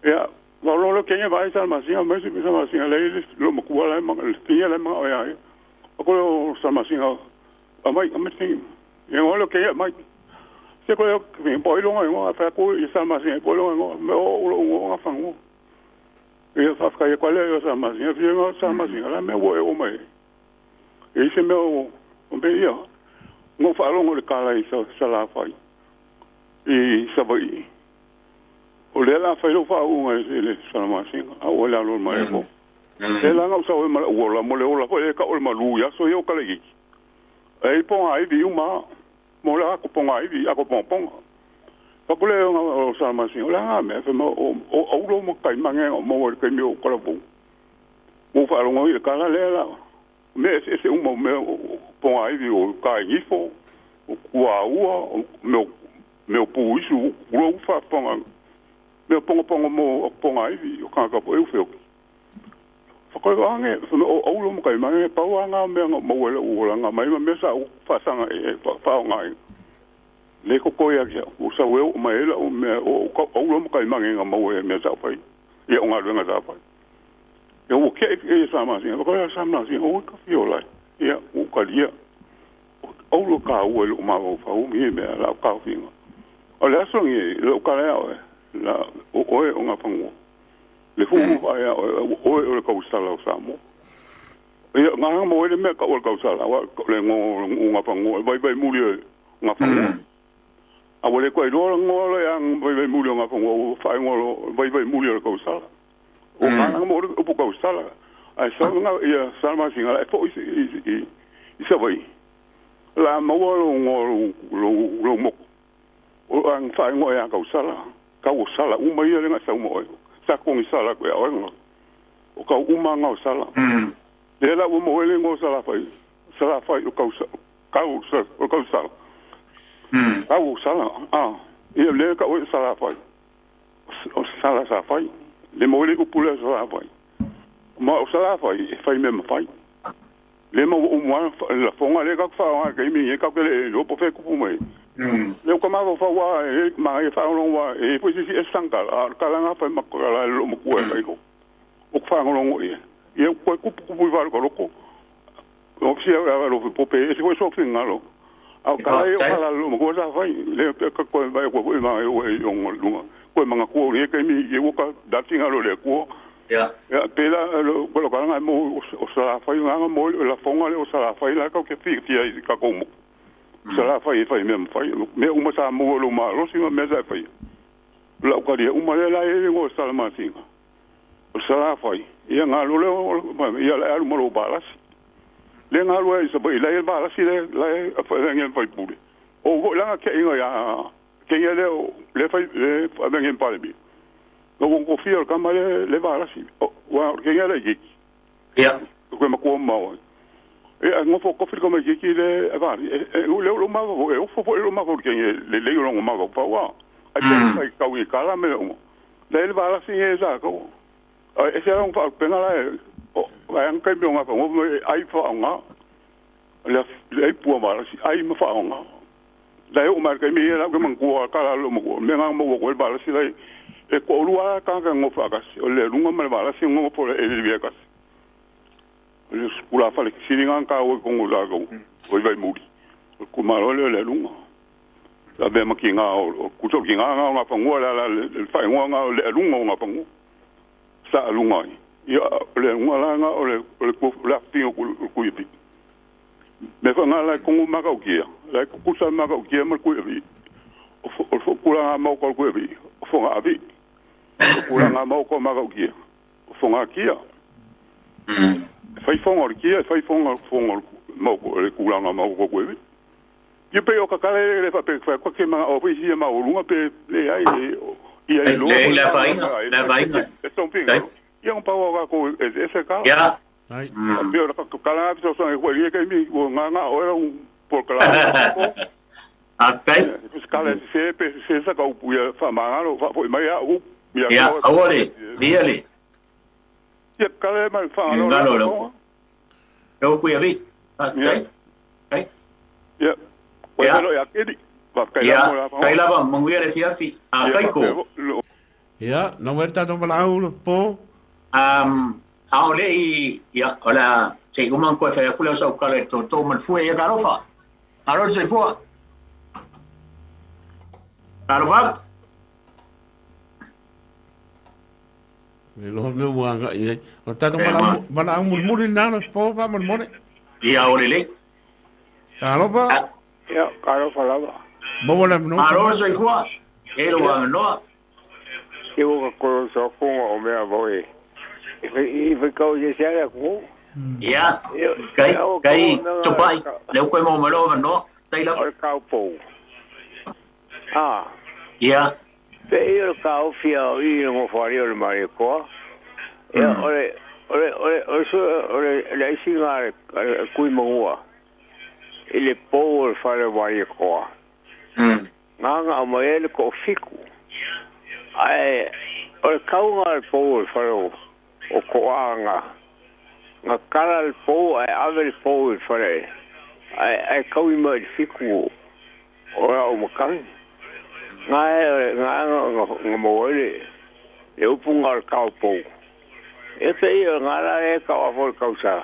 Ia, faalogo loa Kenya vaai Salamasina mai se Salamasina lea i le loomatua la e le teine la e manao ia ia. Ako lea o Salamasina aumai aumai le teine. Ia ona o lea o Kenya aumai. Se koe o po i longa ingoa, fa ku i sa masinga po i longa ingoa, me o ulo ungo nga fangu. Ia whawhkai e kwalea i o sa masinga, fia nga sa masinga, la mea wo e o mai. E se mea o, o me ia, ngo whaalongo le kala i sa la whai, i Savai'i. O lea la whai lo whaunga i le salamasinga, a o le alo mai e ko. E la ngau sa o e mala uola, mo le ola fo e ka o le malu ia, so i o kala iki. E i ponga iwi uma, mo le ako ponga iwi, ako ponga ponga. Pakule o ngā o salamasinga, o le ngā mea, whema o aulo ma kai mange o mo le kai mea o kala pou. Mo whaalongo i le kala lea la. Me ese ese uma o mea o ponga iwi o ka ngifo, o kua ua, o mea o pu isu, o ufa ponga. Mea ponga ponga mo o ponga iwi, o kanga kapo e uwheo. Whakae ange, o aulo ma kai mange, pau anga mea ngā mauele o ngā mai ma mea sa o whasanga e whao ngai. Le ko koia kia, o sa weo o mai o mea o aulo ma kai mange ngā mauele mea sa whai. Ia o ngā ruenga sa whai. Ia o kia e sa masinga, whakae sa masinga, o ka whio lai. Ia o kalia. Aulo ka ua le o mawa whau, mi mea la o ka whinga. O le aso ngi, le o kalea oe, la o oe o ngā whangua. Le fu fu ai o oe o le kausala o Samoa. Ia ngā mo ele mea ka o le kausala, wa le ngo o ngā whangua, vai vai muri o ngā whangua. A wale koe roa ngo le ang vai vai muri o ngā whangua, o whai ngo vai vai muri o le kausala. O ngā mo o pu kausala. Ai sa ngā ia salamasinga e fo i sa vai. La maua lo ngo lo lo moko. O ang whai ngo e kausala. Ka o sala uma ia le ngā sa uma oe. Sa kongi sala koe oe ngā. O ka uma ngā o sala. Le la ua mo ele ngo sala whai. Sala whai o kausala. Kau o kausala. Kau o sala. Ah. Ia le ka o sala whai. O sala sa whai. Le mo ele upule sala whai. Ma o sala whai e whai me mawhai. Le mo o mua la fonga le ka wha ka imi e ka kele lo po fe kupu mai. Le o ka mawa wha wa e ma e wha wa e po si e sangka a kala nga whai makala lo mo kue kai ko. O wha ngolongo ia. Ia koe kupu kupu i wharu ka loko. O si a lo pope e si koe so finga lo. A kala e o kala lo mo koe sa whai. Le ka koe vai koe koe ma e o e o lunga. Koe manga kua le ka imi e woka datinga lo le kua.
Ia.
Ia pela lo ko lo kala mo o sa whai nganga mo la fonga le o sa whai la ka ke fi fi ai ka ko mo. Sa whai whai me whai. Me uma sa mo lo ma lo si me sa whai. La ka ria uma le la e ngo sa ma singa. O sa whai. Ia ngā lo le ia la alu mo lo balasi. Le ngā lo e sa bai la e balasi le la e fa ngi whai pule. O go la ke inga ya ke ia le le whai le fa ngi pale mi. No ko fia ka ma le balasi. O wa ke ia le ki.
Ia.
Ko ma ko ma. E ngo fo ko fi ko ma ki ki le avari. E le lo ma vo e o fo lo ma vo ke le le lo ma vo pa wa. A ke kai kau i kala me o. Le le balasi e sa ko. E se ang fa penga la o ai ang kai me nga fa ngo ai fa nga. Le le ai pua balasi ai ma fa nga. Le o ma kai me la ke man ko kala lo mo me nga mo ko le balasi le e ko lua ka ka ngo fa ka o le lunga ma le balasi ngo fo e le via ka. Le skula fa le siringa ka o ko ngo la ko o vai muri. Ko ma lo le le lunga. La be ma ki nga o ku to ki nga nga nga fa ngo la la le fa ngo nga le lunga nga fa ngo. Sa lunga ia le lunga la nga o le le ko la fi o ku i. Me fa nga la ko ma ka o kia. La ko ku sa ma ka o kia ma ku i. O fo ku la ma ko ku i. O fo nga avi. O ku la nga ma ko ma ka o kia. O fo nga kia. Fai fonga o le kia, fai fonga fonga ma ko le ku la nga ma ko ku i. Ia pe o ka kale le fa pe fa ko ke ma o fi si ma o lunga pe le ai ia
i lo. Le la fainga, la fainga.
E son pinga. Ia un pau ka ko e se ka.
Ia.
Ai.
Pe o ka kala fi so e ko ia ke mi o nga nga o era un por kala.
Akai.
Skala se pe se sa ka upu ia fa ma lo fa fo mai a u.
Ia, awale, liale.
Ia kale mai fa lo.
Ngalo lo. Lo ku ia vi. Akai. Ai.
Ia.
Ia.
Ia kedi. Va kai
Ia,
la mo
kai lava manguia le fiafi. A kai ko.
Ia, na wera tātou malau le po.
A o le i ia o la se uma ko fa kula sa kala to to man fu ia garofa. Aro se fua. Talofa atu.
Le loa mea ua agai i ai. O le tatou valaau mulimuli lena Lofo faamolemole.
Ia, o lelei.
Talofa.
Ia, talofa lava.
Maua le avanoa.
Malo le soifua. E lou avanoa.
Ia ua ka koloso aku ma o mea foi. I whakau i se ala ku.
Ia, kai, kai, tupai, le uko e maua mai lou avanoa. Tai lava.
O le kaupou. Ah.
Ia.
Pe i o le kaofia o i le ngofoali o le Mariekoa. Ia, o le, o le, o le, o le, o le, le aisiga a le kui mangua i le pou o le fale o Mariekoa. Nganga o mai ai le koʻofiku. Ae o le kauga o le pou o le fale o Koa nga nga kala le pou ae ave le pou i le fale ae ae kaui mai i le fiku o lau makani. Nga e nga nga nga maua ai le le upu nga o le kao pou. E pei o nga la e kau afo le kausa.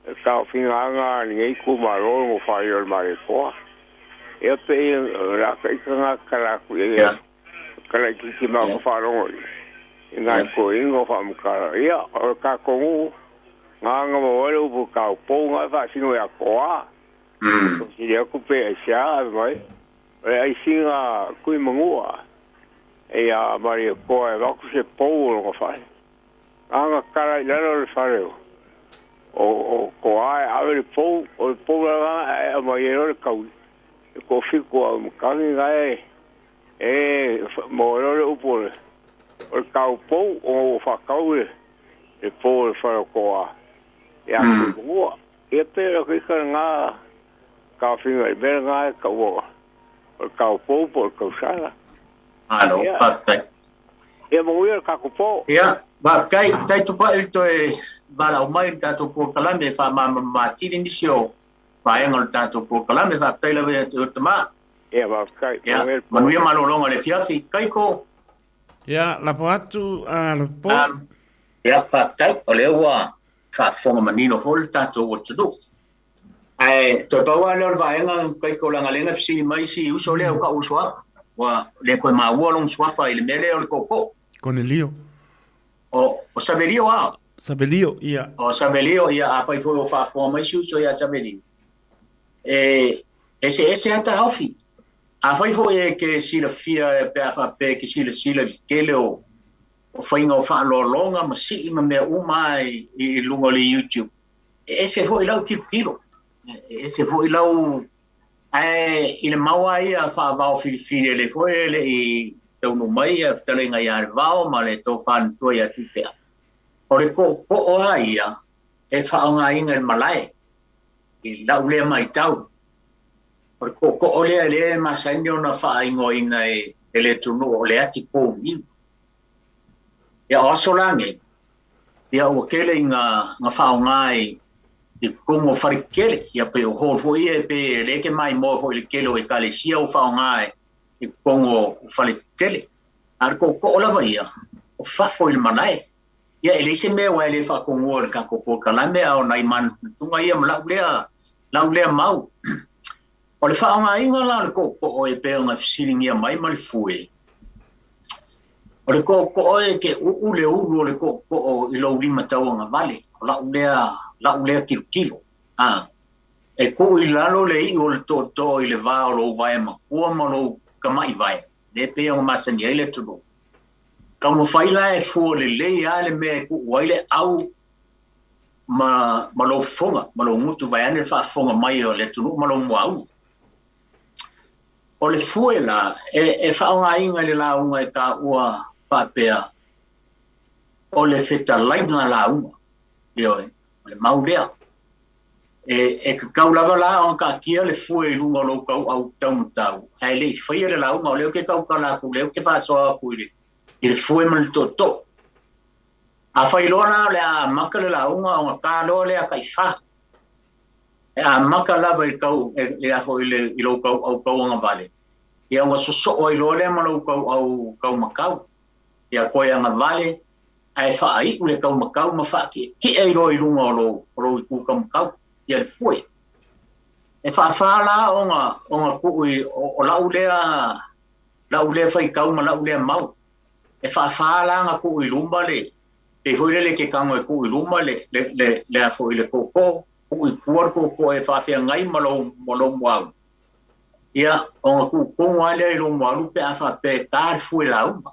E taofiga aga lenei itumalo no whai o le Malekoa. Ia pe ia la ka ika ngā kala aku ia kala i kiki mau ka whaarongo i. I ngā ko ingo whaamukara. Ia, o ka kongu, ngā ngā mawale upu ka pou ngā whaasino ia koa. Ko siri aku pe ai sia ave mai. O le aisinga kui mangua. E ia Maria koa e waku se pou o longa whae. Anga kala i lalo o le fale o o Koa e ave le pou, o le pou lava e aumai ai loa le kaui, e kofiku au makangi gae e maua loa le upu o le o le taupou o ua faatau le le pou o le fale o Koa ia Tuimagua. Ia pei o le ika lena taofiga i mea lena e taua o le taupou po o le tausala.
Malo, faafetai.
Ia manuia le tatou po.
Ia, faafetai, tai tupai le toe valaau mai i le tatou polokalame e faamalamalama atili nisi o vaega o le tatou polokalame. Faafetai lava ia te oe tama.
Ia, faafetai.
Ia,
Manuia le po.
manuia malologa o le afiafi. Kaiko.
Ia, lafo atu a le po.
Ia, faafetai, o lea ua faafofoga manino foi le tatou atunuu. Ae toe pau lava lea o le vaega Kaiko leaga lea na fesili mai si uso lea o ka'u uso atu, ua le toe maua lona suafa i le mea lea o le tootoo.
Konelio.
O Savelio a?
Savelio, ia.
O Savelio, ia, afai foi o faafofoga mai si uso ia Savelio, e eseese lava taofi. Afai foi e te silafia pe a faapea e te silasila i le tele o faiga o faaaloaloga ma sii ma mea uma i luga o le YouTube, E ese foi lau tilotilo, e ese foi lau... Ae i le mau lava ia faavao filifili e le foi e le i taunuu mai ia fetalaiga ia Levao ma le tofa matua ia Tuipea, o le tootoo lava ia e faaaogaina i le malae i lau lea matau. O le tootoo lea lea e masani ona faaigoaina e le atunuu o le ati pouniu. Ia o aso la nei, ia ua tele ina na faaaoga i totonu o fale tetele, ia pei o hall foi ia pe e le ke maimoa foi i le tele o ekalesia ua faaaoga i totonu o fale tetele. A o le tootoo lava ia, o fafo i le malae. Ia e leai se mea aua e le faatonua i le tatou polokalame a o nai manatunatuga ia ma lau lea, lau lea mau. O le faaaogaina la o le tootoo e pei ona fesiligia mai ma le fue, o le tootoo e te uu le ulu o le tootoo i lou lima tauagavale, o lau lea, lau lea tilotilo. A, e tuu i lalo le iu o le tootoo i le va o lou vae matua ma lou tama'i vae, lea e pei ona masani ai le atunuu. Taumafai la e fua lelei lava le mea e tuu ai le au ma, ma lou fofoga, ma lou gutu vaeane le faafofoga mai o le atunuu ma lou muaulu. O le fue la, e, e faaaogaina i le lauga e taua faapea, o le fetalaiga lauga. Ioe, o le mau lea. E, e tatau lava la ona taatia le fue i luga o lou tauau taumatau, ae le i faia le lauga, o lea ou te tautala atu, o lea ou te faasoa atu i le, i le fue ma le tootoo. Afai loa la o le a amata le lauga ona ta loa lea taifa. E amata lava i le tau i a foi le i lou tauau tauagavale, ia ona sosoo ai loa lea ma lou tauau taumatau. Ia toe agavale ae faaiu le taumatau ma faatietie ai loa i luga o lou o lou itu taumatau, ia le fue. E faafa la ona ona tuu i o, o lau lea La'u lea faitau ma la'u lea mau. E faafa la ona tuu i luma le, pei foi lele e te tago e tuu i luma le, le, le, le a foi le tootoo, tuu i tua le tootoo e faafeagai ma lou, ma lou muaulu. Ia, ona tuu tonu lava lea i lou muaulu pe a faapea e ta le fue lauga.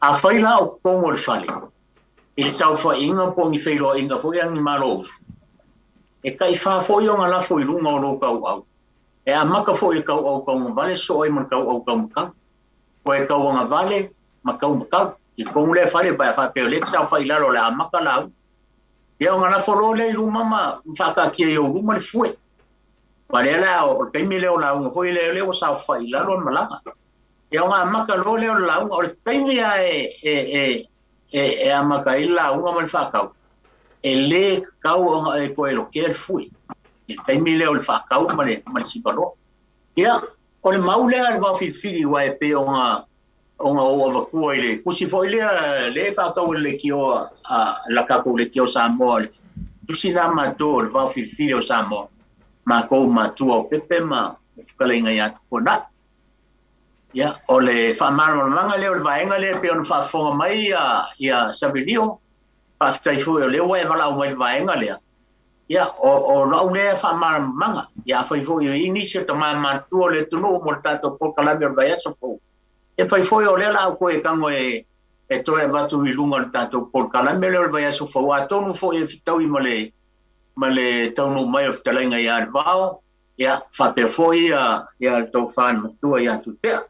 Afai la o totonu o le fale, i le saofaiga po o ni feiloaiga foi a ni Malo usu, e taifa foi ona lafo i luga o lou tauau, E amata foi i le tauau taugavale sosoo ai ma le tauau taumatau. Ua e tauagavale ma taumatau. I totonu lea fale pe a faapea o lea e te saofai i lalo o le amata lauga. Ia ona lafo loa lea i luma ma faataatia i ou luma le fue. Aua lea la o le taimi lea o lauga foi lea lea ua saofai i lalo le malaga. Ia ona amata loa lea o le lauga. O le taimi lava e e amata ai le lauga ma le faatau, e lē tatau ona e toe lokea le fue i le taimi lea o le faatau ma le ma le sivaloa. Ia, o le mau lea a le vaofilifili aua e pei ona ona ou avatua i le tusi foi lea lea e faatau e le leitio a la tatou leitio Samoa, le tusi na matou o le vaofilifili o Samoa, matou matua o Pepe ma le fetalaiga ia Tupuanai. Ia, o le faamalamalamaga lea o le vaega lea e pei ona faafofoga mai ia Savelio, faafetai foi o lea ua e valaau mai i le vaega lea. Ia, o lau lea faamalamalamaga. Ia, afai foi o i ai nisi o tama matutua o le atunuu mo le tatou polokalame o le vaiaso fou, ia fai foi o lea o le a ou toe tago e toe avatu i luga o le tatou polokalame lea o le vaiaso fou, atonu foi e fetaui ma le ma le taunuu mai o le fetalaiga ia Alevao, ia, faapea foi ia le tofa i le matua ia Tuipe'a.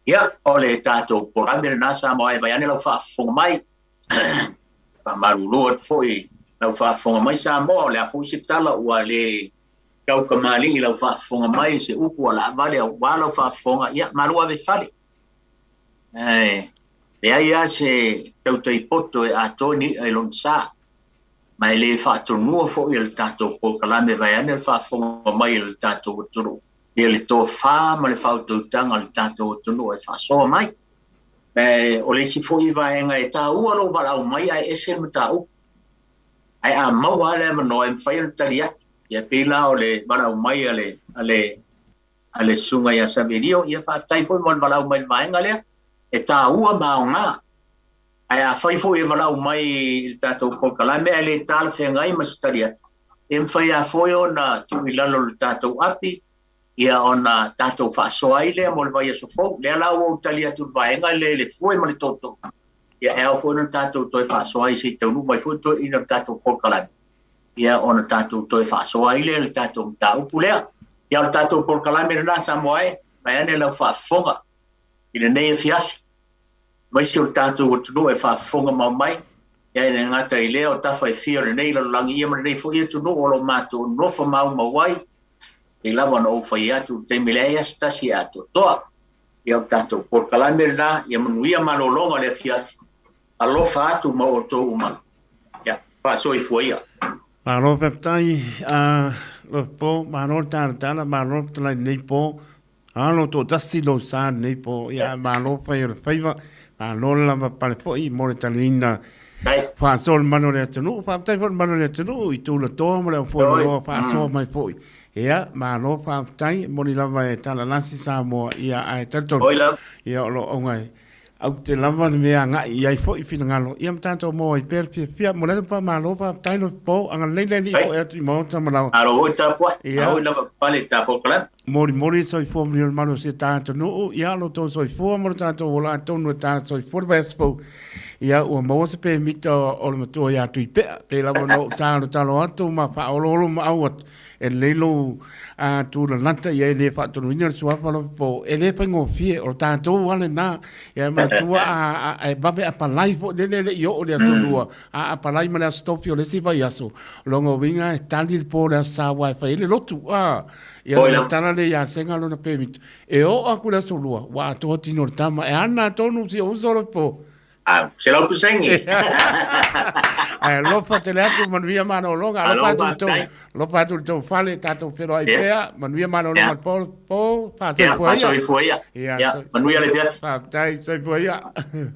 Ia, o le tatou polokalame lena Samoa e vaeane lau faafofoga mai. Faamalulu atu foi lau faafofoga mai Samoa, o le a foi se tala ua le taukamali'i lau faafofoga mai, se upu ua laavale aua lau faafofoga, ia, malu ave i fale. Ae leai lava se tautai poto e atoa ni i'a i lona sa. Ma e le faatonua foi e le tatou polokalame vaeane le faafofoga mai a le tatou atunuu ia le tofa ma le faautautaga a le tatou atunuu e faasoa mai. Ma o le isi foi vaega e taua lou valaau mai ae ese le mataupu. Ae a maua lava le avanoa e mafai ona tali atu. Ia pei la o le valaau mai a le, a le, a le susuga ia Savelio, ia faafetai foi mo le valaau mai i le vaega lea, e taua ma aoga. Ae afai foi e valaau mai i le tatou polokalame ae le talafeagai ma se tali atu, e mafai lava foi ona tuu i lalo o le tatou api, ia ona tatou faasoa ai lea mo le vaiaso fou. Lea la ua ou tali atu i le vaega lea i le fue ma le tootoo, ia e ao foi ona tatou toe faasoa ai se i taunuu mai foi toeaiina o le tatou polokalame, ia ona tatou toe faasoa ai lea i le tatou mataupu lea. Ia o le tatou polokalame lena Samoa e, vaeane lau faafofoga i lenei afiafi. Aemaise o le tatou atunuu e faafofoga mau mai, ia e le gata i lea o tafa e fia o lenei lalolagi ia ma lenei foi atunuu o lo o matou nofo maumau ai, pei lava ona ou fai atu i le taimi leai lava se tasi e atoatoa. Ia o le tatou polokalame lena, ia manuia malologa o le afiafi. Alofa atu ma outou uma. Ia, faasoifua ia.
Malo faafetai a Lopo, malo le talatala, malo le fetalai i lenei po. Alo toatasi lou sa lenei po, ia malo fai o le faiva, malo le lava pale foi mo le taliina faasoa le manu o le atunuu, faafetai foi le manu o le atunuu i Tulatoa ma le aufueloloa faasoa mai foi. Ia, malo faafetai, moni lava e talalasi Samoa, ia ae talitonu, ia o lo o auga e aute lava le mea agai i ai foi finagalo, ia ma tatou maua ai pea le fiafia. Mo le atu faamalo, faafetai Lopo, agalelei le Alii foi atu i Maota ma lau.
Malo foi tapuai, malo lava pale i tatou kalame.
Molimoli le soifua manuia o le malu o si ta atunuu, ia lo outou soifua ma lo tatou ola atonu e tala soifua le vaiaso fou. Ia ua maua se pemita o le matua ia Tuipea, pei lava ona ou talotalo atu ma faaoloolo maau atu, E lelei lou tulalata ia e le faatonuina le suafa Lopo, e le faigofie, o tatou lava lena. Ia e manatua a e vave apalai foi lele e le i oo i le aso Lua, a apalai ma le aso Tofi o le isi vaiaso, o lona uiga e tali le po o le aso Sa aua e fai ai le lotu. Ia ona tala lea ia Sega lona pemita, e oo atu i le aso Lua, ua atoa tino o le tama, e ana tonu si ou uso Lopo.
Ah, 100%.
Ae alofa tele atu, manuia malologa. Alofa atu i tou, alofa atu i tou fale, tatou feiloai pea, manuia malologa po, po, faasoifua ia.
Faasoifua ia. Ia, manuia le afiafi.
Faafetai, soifua ia.